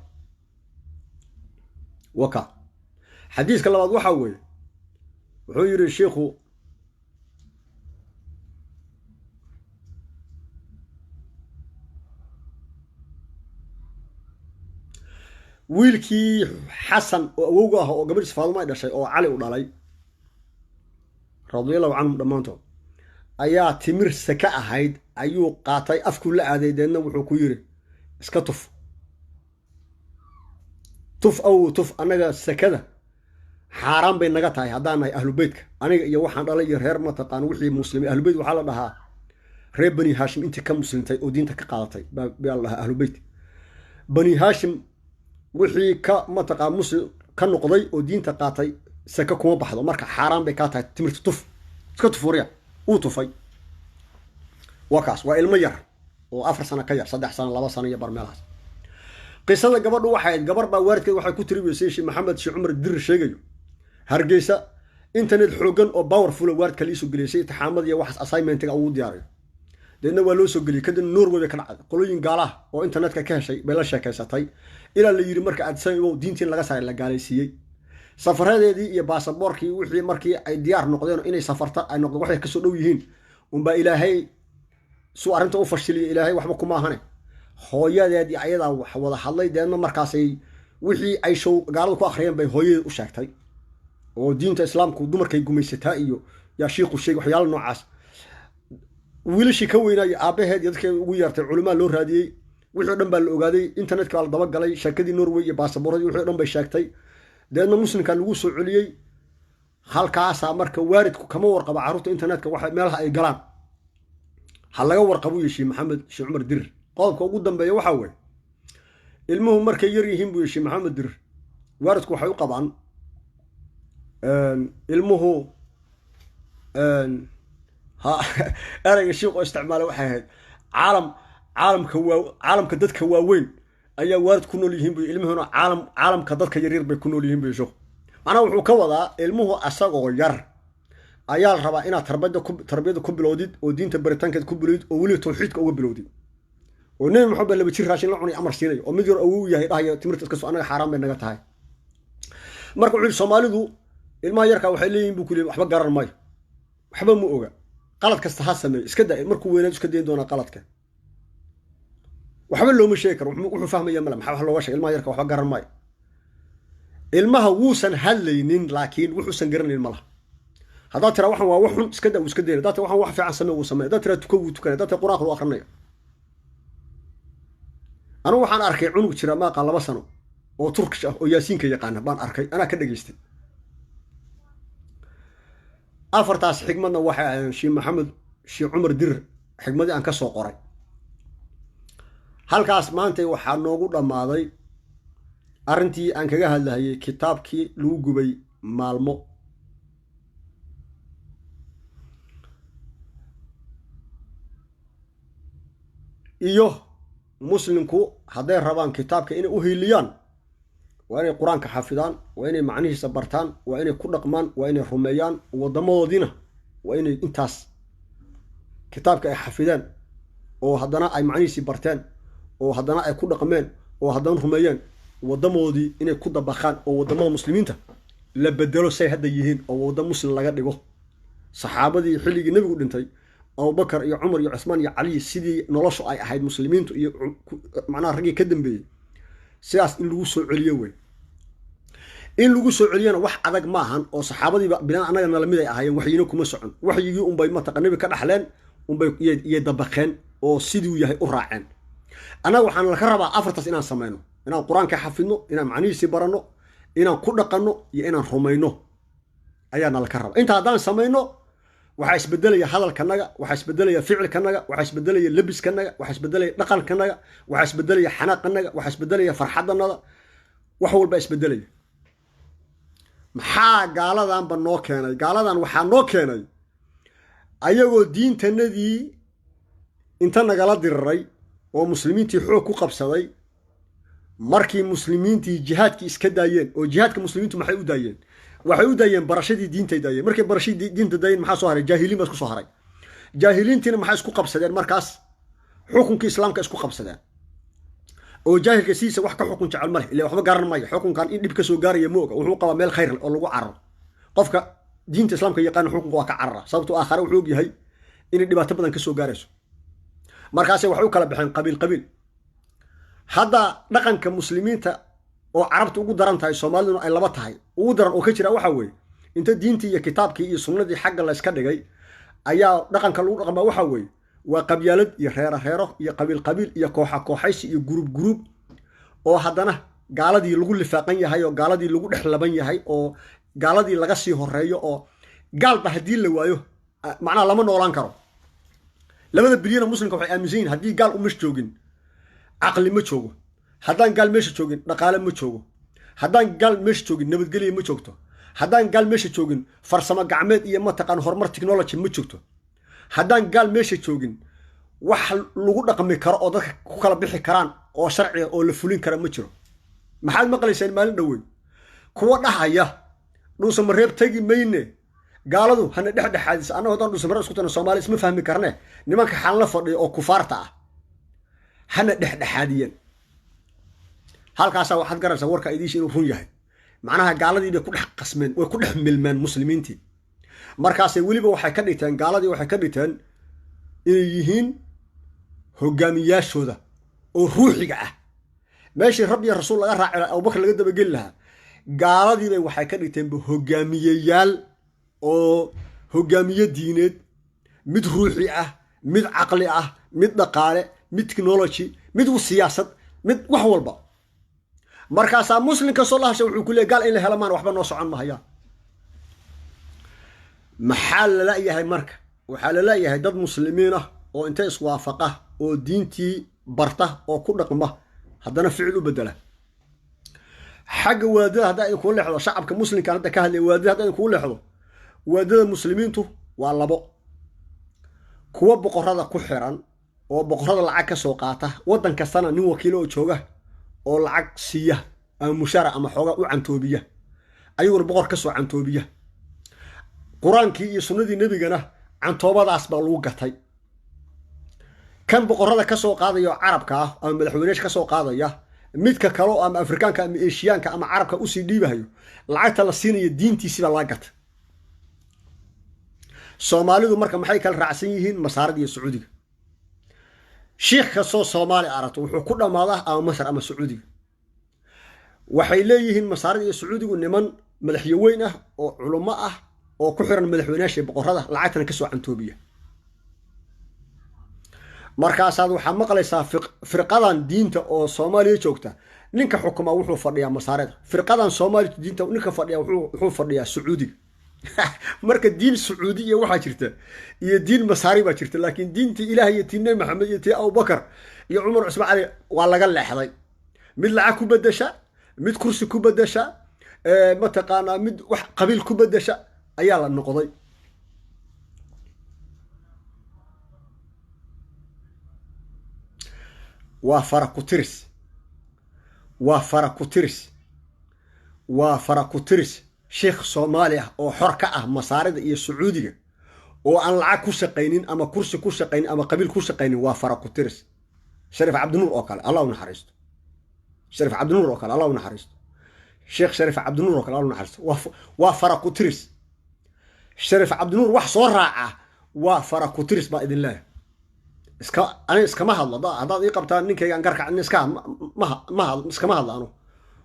Waka xadiiska labaad waxaa weeye, wuxuu yidhi shiikhu wiilkii Xasan oo awowga ah oo gabadhiis Faaduma ay dhashay oo Cali u dhalay radiallahu canhum dhammaantood, ayaa timir saka ahayd ayuu qaatay, afkuu la aaday, deedna wuxuu ku yidhi iska tuf, tuf aw tuf, annaga sakada xaaraan bay naga tahay haddaan nahay ahlubeytka, aniga iyo waxaan dhalay iyo reer mataqaan wixii muslimiin. Ahlubeyt waxaa la dhahaa reer Bani Haashim intii ka muslimtay oo diinta ka qaadatay baa la dhahaa ahlubeyt. Bani Haashim wixii ka mataqaan muslim ka noqday oo diinta qaatay saka kuma baxdo, marka xaaraan bay kaa tahay timirta, tuf, iska tufuriya. Uu tufay. Waa kaas, waa ilmo yar oo 4 sano ka yar, 3 sano, 2 sano iyo bar meelahaas. Qisada gabadhu waxay ahayd gabar baa waalidkeed waxay ku tiriweysay, Sheekh Maxamed Sheekh Cumar Dirir sheegayo, Hargeysa internet xoogan oo powerful waalidka liisoo geliyay imtixaamada iyo waxaas assignmentiga ugu diyaariyo, deedna waa loo soo geliyey. Kadib Norway bay ka dhacday, qolooyin gaalaha oo internetka ka heshay bay la sheekaysatay, ilaa la yidhi marka aadsan diintiin laga saaray, la gaalaysiiyey. Safaradeedii iyo baasaboorkii wixii markii ay diyaar noqdeen inay safarta ay noqdo, waxay kasoo dhow yihiin unbaa Ilaahay suu arrinta u fashiliyo. Ilaahay waxba kuma ahane, hooyadeed iyo ayadaa wax wada hadlay, deedna markaasay wixii ay show gaalada ku akhriyeen bay hooyadeed u sheegtay, oo diinta islaamku dumarkay gumaysataa iyo yaa shiiqu sheegay waxyaala noocaas. Wiilashii ka weynaayo aabbaheed iyo dadkay ugu yeertay, culimaa loo raadiyey, wixii o dhan baa la ogaaday, internetka baa la dabagalay, sheekadii Norway iyo baasaboorradii wixii o dhan bay sheegtay, deedna muslimka lagu soo celiyey. Halkaasaa marka waalidku kama warqabo carruurta internetka waxa meelaha ay galaan, ha laga warqabo yeeshii Maxamed Sheekh Cumar Dirir. Qodobka ugu dambeeya waxaa weeye, ilmuhu markay yar yihiin buu yeeshii Maxamed Dirir, waalidku waxay u qabaan ilmuhu ha ereyga shiiqoo isticmaalay waxay ahayd caalam, caalamka waa caalamka dadka waaweyn ayaa waalid ku nool yihiin bu, ilmuhuna caalam, caalamka dadka yaryar bay ku nool yihiin bu sheekhu. Macnaha wuxuu ka wadaa ilmuhu asagoo yar ayaa la rabaa inaad tarbiyadda ku bilowdid oo diinta baritaankeed ku bilowdid oo weliba tawxiidka uga bilowdid, oo Nebi Maxamed baa 2 jir raashin la cunay amar siinayo, oo mid yar awow yahay dhahayo timirta iska soo, annaga xaaraan bay naga tahay. Marka wuxuu yidhi Soomaalidu ilmaha yarkaa waxay leeyihin buu ku leeyay waxba garan maayo, waxba ma oga, qalad kasta ha sameeyo, iska daa, markuu weynaad iska dayn doonaa qaladka, waxba looma sheegi karo, wuxuu fahmaya male, maxaa wax looga sheegay ilmaha yarka, waxba garan maayo. Ilmaha wuusan hadlaynin, laakiin wuxuusan garanayn malaha. Haddaad tiraa waxan waa wax xun, iska daa, wuu iska dayna. Haddaad tiraa waxan wax fiican samee, wuu sameeya. Haddaad tiraa tuko, wuu tukanaya. Haddaad tiraa qur-aanka, wuu akrinaya. Anigu waxaan arkay cunug jira maaqa 2 sano oo Turkish ah oo Yaasiinka yaqaana baan arkay, anaa ka dhegaystay. Afartaas xigmadna waxay ahayn Sheekh Maxamed Sheekh Cumar Dirir xigmadii aan ka soo qoray. Halkaas maanta waxaa noogu dhammaaday arrintii aan kaga hadlahayay kitaabkii lagu gubay Maalmo. Iyo muslimku hadday rabaan kitaabka inay u hiiliyaan, waa inay qur-aanka xafidaan, waa inay macnihiisa bartaan, waa inay ku dhaqmaan, waa inay rumeeyaan, waddamadoodiina waa inay intaas kitaabka ay xafideen oo haddana ay macnihiisii barteen oo haddana ay ku dhaqmeen oo haddana rumeeyeen, waddamadoodii inay ku dabaqaan oo waddamada muslimiinta la bedelo say hadda yihiin oo waddo muslim laga dhigo. Saxaabadii xilligii nebigu dhintay, Abubakar iyo Cumar iyo Cuthmaan iyo Cali, sidii noloshu ay ahayd muslimiintu iyo macnaha raggii ka dambeeyey, sidaas in lagu soo celiyo wey. In lagu soo celiyana wax adag maahan, oo saxaabadiiba binaan annaga nala mid ay ahaayeen, waxyina kuma socon, waxyigii unbay mataqa nebi ka dhaxleen unbay iyay dabaqeen oo siduu yahay u raaceen. Annaga waxaan laka rabaa afartaas inaan samayno, inaan qur-aanka xafidno, inaan macnihiisii baranno, inaan ku dhaqanno iyo inaan rumayno ayaana laka rabaa. Inta haddaan samayno waxaa isbedelaya hadalkanaga, waxaa isbedelaya ficilkanaga, waxaa isbedelaya labiskanaga, waxaa isbedelaya dhaqankanaga, waxaa isbedelaya xanaaqanaga, waxaa isbedelaya farxadanada, wax walba isbedelaya. Maxaa gaaladanba noo keenay? Gaaladan waxaa noo keenay ayagoo diintanadii inta nagala diriray oo muslimiintii xoog ku qabsaday. Markii muslimiintii jihaadkii iska daayeen, oo jihaadka muslimiintu maxay u daayeen? Waxay u daayeen barashadii diintay daayeen. Markay barashadii diinta daayeen maxaa soo haray? Jaahiliin baa isku soo haray. Jaahiliintiina maxay isku qabsadeen markaas? Xukunkii islaamka isku qabsadeen. Oo jaahilka sidiisa wax ka xukun jecel ma leh, ila waxba garan maayo. Xukunkan in dhib ka soo gaaraya ma oga, wuxuu qabaa meel khayr leh oo lagu cararo. Qofka diinta Islaamka yaqaana xukunka waa ka carara, sababtoo aakhare wuxuu og yahay inay dhibaato badan ka soo gaarayso. Markaasay waxay u kala baxeen qabiil qabiil. Hadda dhaqanka Muslimiinta oo Carabta ugu daran tahay, Soomaaliduna ay laba tahay, ugu daran oo ka jira waxaa weeye, inta diintii iyo kitaabkii iyo sunnadii xagga layska dhigay ayaa dhaqanka lagu dhaqmaa waxaa weeye waa qabyaalad iyo reero reero iyo qabiil qabiil iyo kooxa kooxaysi iyo guruub guruub, oo haddana gaaladii lagu lifaaqan yahay oo gaaladii lagu dhex laban yahay oo gaaladii laga sii horeeyo, oo gaalba haddii la waayo macnaha lama noolaan karo. 2da bilyana Muslimka waxay aaminsan yihin haddii gaal umas joogin caqli ma joogo, haddaan gaal meesha joogin dhaqaale ma joogo, haddaan gaal meesha joogin nabadgelya ma joogto, haddaan gaal meesha joogin farsamo gacmeed iyo mataqaan horumar technology ma joogto, haddaan gaal meesha joogin wax lagu dhaqmi karo oo dadka ku kala bixi karaan oo sharciga oo la fulin kara ma jiro. Maxaad maqlaysaan maalin dhoweyn? Kuwa dhahaya Dhuusamareeb tegi mayne, gaaladu hana dhexdhexaadisa, annago haddaan Dhuusamareeb isku tagno Soomaali isma fahmi karne, nimanka xaanla fadhiyo oo kufaarta ah hana dhexdhexaadiyeen. Halkaasaa waxaad garanaysaa warka idiisha inuu run yahay. Macnaha gaaladii bay ku dhex qasmeen, way ku dhex milmeen Muslimiintii. Markaasay weliba waxay ka dhigteen, gaaladii waxay ka dhigteen inay yihiin hogaamiyaashooda oo ruuxiga ah. Meeshii Rabbi iyo Rasuul laga raaci lahaa, Abubakar laga dabageli lahaa, gaaladiibay waxay ka dhigteenba hogaamiyeyaal, oo hogaamiye diineed, mid ruuxi ah, mid caqli ah, mid dhaqaale, mid technology, mid siyaasad, mid wax walba. Markaasaa Muslim kastoo la hasha wuxuu ku leey gaal in la helo maan waxba noo socon mahayaan. Maxaa lala-yahay marka? Waxaa la leeyahay dad Muslimiin ah oo inta iswaafaqa oo diintii barta oo ku dhaqma, haddana ficil u bedela. Xagga waadada haddaa idinkuu leexdo, shacabka Muslimkan hadda ka hadlaya, waadada haddaa idinkuu leexdo, waadada Muslimiintu waa labo: kuwa boqorada ku xiran oo boqorada lacag ka soo qaata, waddan kastana nin wakiilo oo jooga oo lacag siiya ama mushaara ama xoogaa u cantoobiya, ayaguna boqor ka soo cantoobiya. Qur-aankii iyo sunnadii Nebigana cantoobadaas baa lagu gatay. Kan boqorada ka soo qaadaya oo Carabka ah ama madaxweyneyaasha ka soo qaadaya, midka kale oo ama Afrikaanka ama Eshiyaanka ama Carabka usii dhiibahayo lacagta la siinayo, diintiisi baa laga gatay. Soomaalidu marka maxay kala raacsan yihiin Masaarida iyo Sacuudiga? Shiikh kastoo Soomaali aragto wuxuu ku dhammaadaa ama Masar ama Sacuudiga. Waxay leeyihiin Masaarida iyo Sacuudigu niman madaxyaweyn ah oo culummo ah oo ku xiran madaxweynayaasha, boqorada, lacagtana kasoo cantoobiya. Markaasaad waxaa maqlaysaa firqadan diinta oo Soomaaliya joogta ninka xukumaa wuxuu fadhiyaa Masaarida, firqadan Soomaaliya diinta ninka fadhiya wuxuu fadhiyaa Sacuudiga. Marka diin Sacuudi iyo waxaa jirta iyo diin Masaari baa jirta, laakiin diintii Ilaah iyo tii Nebi Maxamed iyo tii Abubakar iyo Cumar, Cusmaan, Cali waa laga leexday. Mid lacag ku bedesha, mid kursi ku bedesha, mataqaanaa, mid wax qabiil ku bedesha ayaa la noqday. Waa fara ku tiris, waa fara ku tiris, waa fara ku tiris sheikh Soomaali ah oo xor ka ah Masaarida iyo Sacuudiga oo aan lacag ku shaqaynin ama kursi ku shaqaynin ama qabiil ku shaqaynin, waa fara ku tiris. Shariif Cabdinuur oo kale, Allah u naxariisto. Shariif Cabdinuur oo kale, Allah u naxariisto. Sheekh Shariif Cabdinuur oo kale, Allah u naxariisto. Waa fara ku tiris. Shariif Cabdinuur wax soo raaca waa fara ku tiris baa idin leeyahay. Iska aniga iskama hadlo. Haddaad ii qabtaan ninkaygaan garka iska ma iskama hadlo. Anu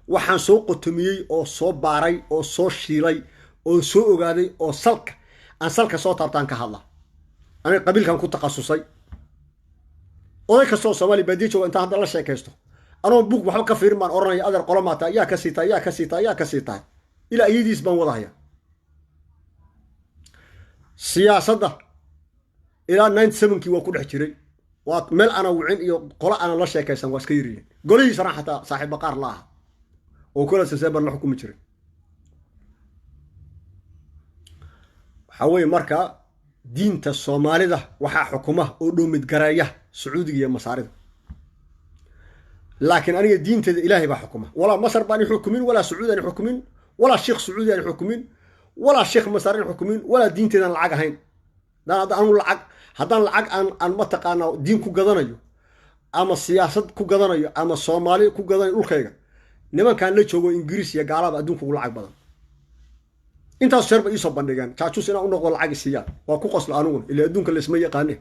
waxaan soo qotomiyey oo soo baaray oo soo shiilay oo soo ogaaday oo salka aan salka soo taabtaan ka hadla. Aniga qabiilkan ku takhasusay. Oday kastoo Soomaaliya baadiya jooga intaan hadda la sheekaysto, anoo bug waxba ka fiirin baan oranaya: adeer, qolo maataa? Yaa ka sii tahay? Yaa ka sii tahay? Yaa ka sii tahay? Ilaa iyadiis baan wadahaya. Siyaasadda ilaa 97-kii waa ku dhex jiray. Waa meel ana wicin iyo qolo ana la sheekaysan waa iska yaryihiin. Golihiisana xataa saaxiibba qaar la aha oo kula sasebar la xukumi jiray. Waxaa weeye marka diinta Soomaalida waxaa xukuma oo dhoomid gareeya Sacuudiga iyo Masaarida, laakiin aniga diinteeda Ilaahay baa xukuma. Walaa Masar baan i xukumin, walaa Sacuudi aan i xukumin, walaa sheikh Sacuudi aan i xukumin, walaa sheikh Masar aan xukumin, walaa diinteedaan lacag ahayn. Haddaan anu lacag, haddaan lacag aan mataqaanaa diin ku gadanayo. Ama siyaasad ku gadanayo ama Soomaali ku gadanayo dhulkayga, nimankan la joogo Ingiriis iyo gaalaba adduunka ugu lacag badan. Intaas jeer ba iisoo bandhigeen jaajuus inaan u noqdo, lacag isiiyaan. Waa ku qosla aniguna, ila adduunka laisma yaqaane.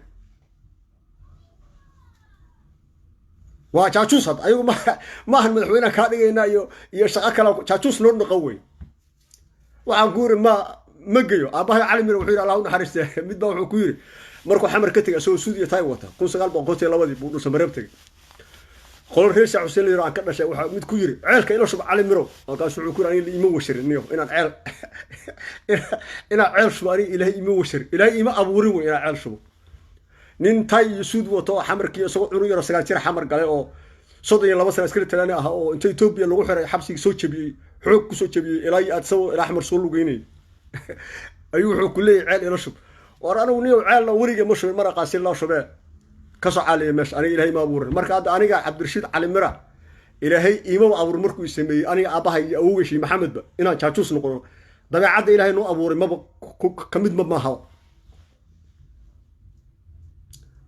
Waa jaajuus had ayagu maahan madaxweynaha kaa dhigaynaa iyo shaqo kale, jaajuus noo dhaqan wey. Waxaan ku yiri ma geyo. Aabbahay Cali Mir wuxuu yidhi, Allah u naxariiste, mid baa wuxuu ku yiri markuu Xamar ka tegay isagoo suud iyo taay wata, 1952-dii buu Dhuusa Mareeb tegay. Qolo reer Shaac Xuseen la yiro aan ka dhashay waxaa mid ku yiri, "Ceelka ila shub, Cali Mirow." Markaasu wuxuu ku yiri, "Aniga ima washarin niyo inaan ceel shubo. Aniga Ilaahay ima washarin, Ilaahay ima abuurin wey inaan ceel shubo." Nin tay iyo suud wato oo Xamarkii isagoo cunug yaro 9 jir Xamar galay oo 32 sana askari Talyaani ah oo inta Etoobiya lagu xiray xabsigii soo jebiyey, xoog kusoo jebiyey, ilaa iyo adsabo ilaa Xamar soo lugeynayay, ayuu wuxuu ku leeyahy, "Ceel ila shub." War anigu niyow ceelna weliga ma shubin, maraqaasi loo shubee kasoo caaliya meesha. Aniga Ilahay ma abuurin. Marka hadda aniga Cabdirashiid Cali Mira Ilaahay iimaba abuurin markuu i sameeyey aniga aabbahay iyo awowgashii Maxamedba inaan jaajuus noqono. Dabeecadda Ilaahay noo abuuray maba ka mid ma maahaba.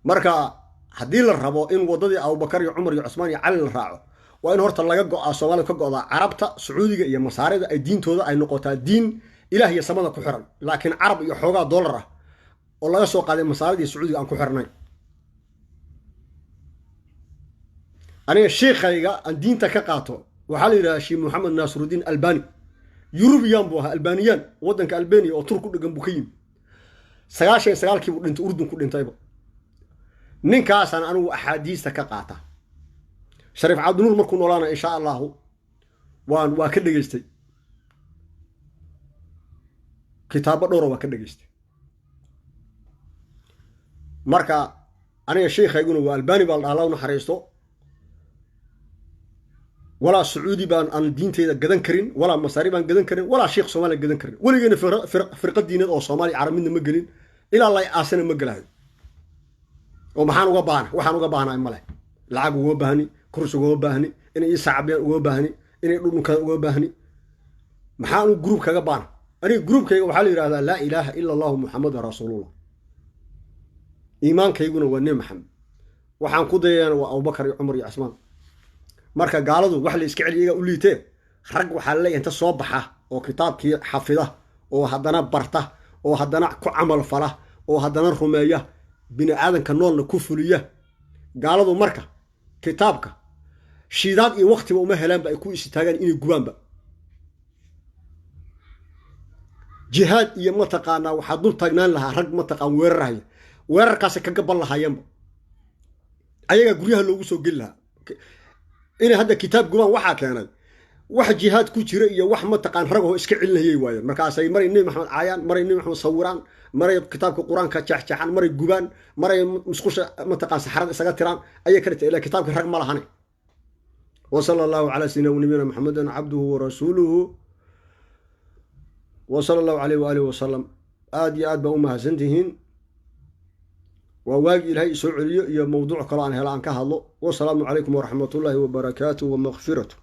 Marka haddii la rabo in waddadii Abubakar iyo Cumar iyo Cusmaan iyo Cali la raaco, waa in horta laga go'aa, Soomaalida ka go'daa Carabta, Sacuudiga iyo Masaarida, ay diintooda ay noqotaa diin Ilaah iyo samada ku xiran, laakiin Carab iyo xoogaa dollar ah oo laga soo qaaday Masaarida iyo Sacuudiga aan ku xirnayn. Aniga shiikhayga aan diinta ka qaato waxaa la yidhahdaa Sheekh Moxamed Naasirudiin Albani. Yurubiyan buu ahaa, Albaniyaan, waddanka Albania oo Turk ku dhegan buu ka yimi. 99-kii buu dhintay, Urdun ku dhintayba. Ninkaasaan anigu axaadiista ka qaata. Shariif Cabdinuur markuu noolaana, insha allahu, waa ka dhegeystay kitaabo dhowra, waa ka dhegeystay. Marka aniga sheikhayguna waa Albani baa la dhaha, Allah u naxariisto. Walaa Sacuudi baan aan diinteyda gadan karin, walaa Masaari baan gadan karin, walaa sheikh Soomaaliya gadan karin. Weligeena firqa diineed oo Soomaaliya Carab midna ma gelin, ilaa lay aasana ma gelahayo. Oo maxaan uga baahna? Waxaan uga baahnaay male. Lacag ugama baahni, kursi ugama baahni, inay ii sacabiyaan ugama baahni, inay dhudhunkaan ugama baahni. Maxaan u gruub kaga baahna? Aniga gruubkayga waxaa la yidhahdaa laa ilaaha ila allahu Muxamadan rasuulullah. Iimaankayguna waa Nebi Maxamed, waxaan ku dayayana waa Abubakar iyo Cumar iyo Cusmaan. Marka gaaladu wax la iska celiya iyagaa u liitee. Rag waxaa laleeyahay inta soo baxa oo kitaabkii xafida oo haddana barta oo haddana ku camal fala oo haddana rumeeya, bini aadanka noolna ku fuliya. Gaaladu marka kitaabka shiidaad iyo waktiba uma helaanba ay ku istaagaan inay gubaanba. Jihaad iyo mataqaanaa waxaa dul taagnaan lahaa rag mataqaan weerarhaya, weerarkaasi ka gaban lahaayeenba ayagaa guryaha loogu soo geli lahaa. Inay hadda kitaab gubaan waxaa keenay wax jihaad ku jira iyo wax mataqaan ragoo iska celinayay waayeen. Markaasay maray Nebi Maxamed caayaan, maray Nebi Maxamed sawiraan, maray kitaabka Qur-aanka jeexjeexaan, maray gubaan, maray musqusha mataqaan saxarada isaga tiraan ayay ka dhigtay. Ilaa kitaabka rag ma lahane. Wa sala allahu calaa sayidina nabiyina Maxamedin cabduhu warasuuluhu wa sala allahu caleyh waalihi wasalam. Aad iyo aad baa u mahadsantihiin. Waa waagi Ilaahay isoo celiyo iyo mawduuc kaloo aan helo aan ka hadlo. Wasalaamu calaykum waraxmatullaahi wabarakaatuh wamakfiratu.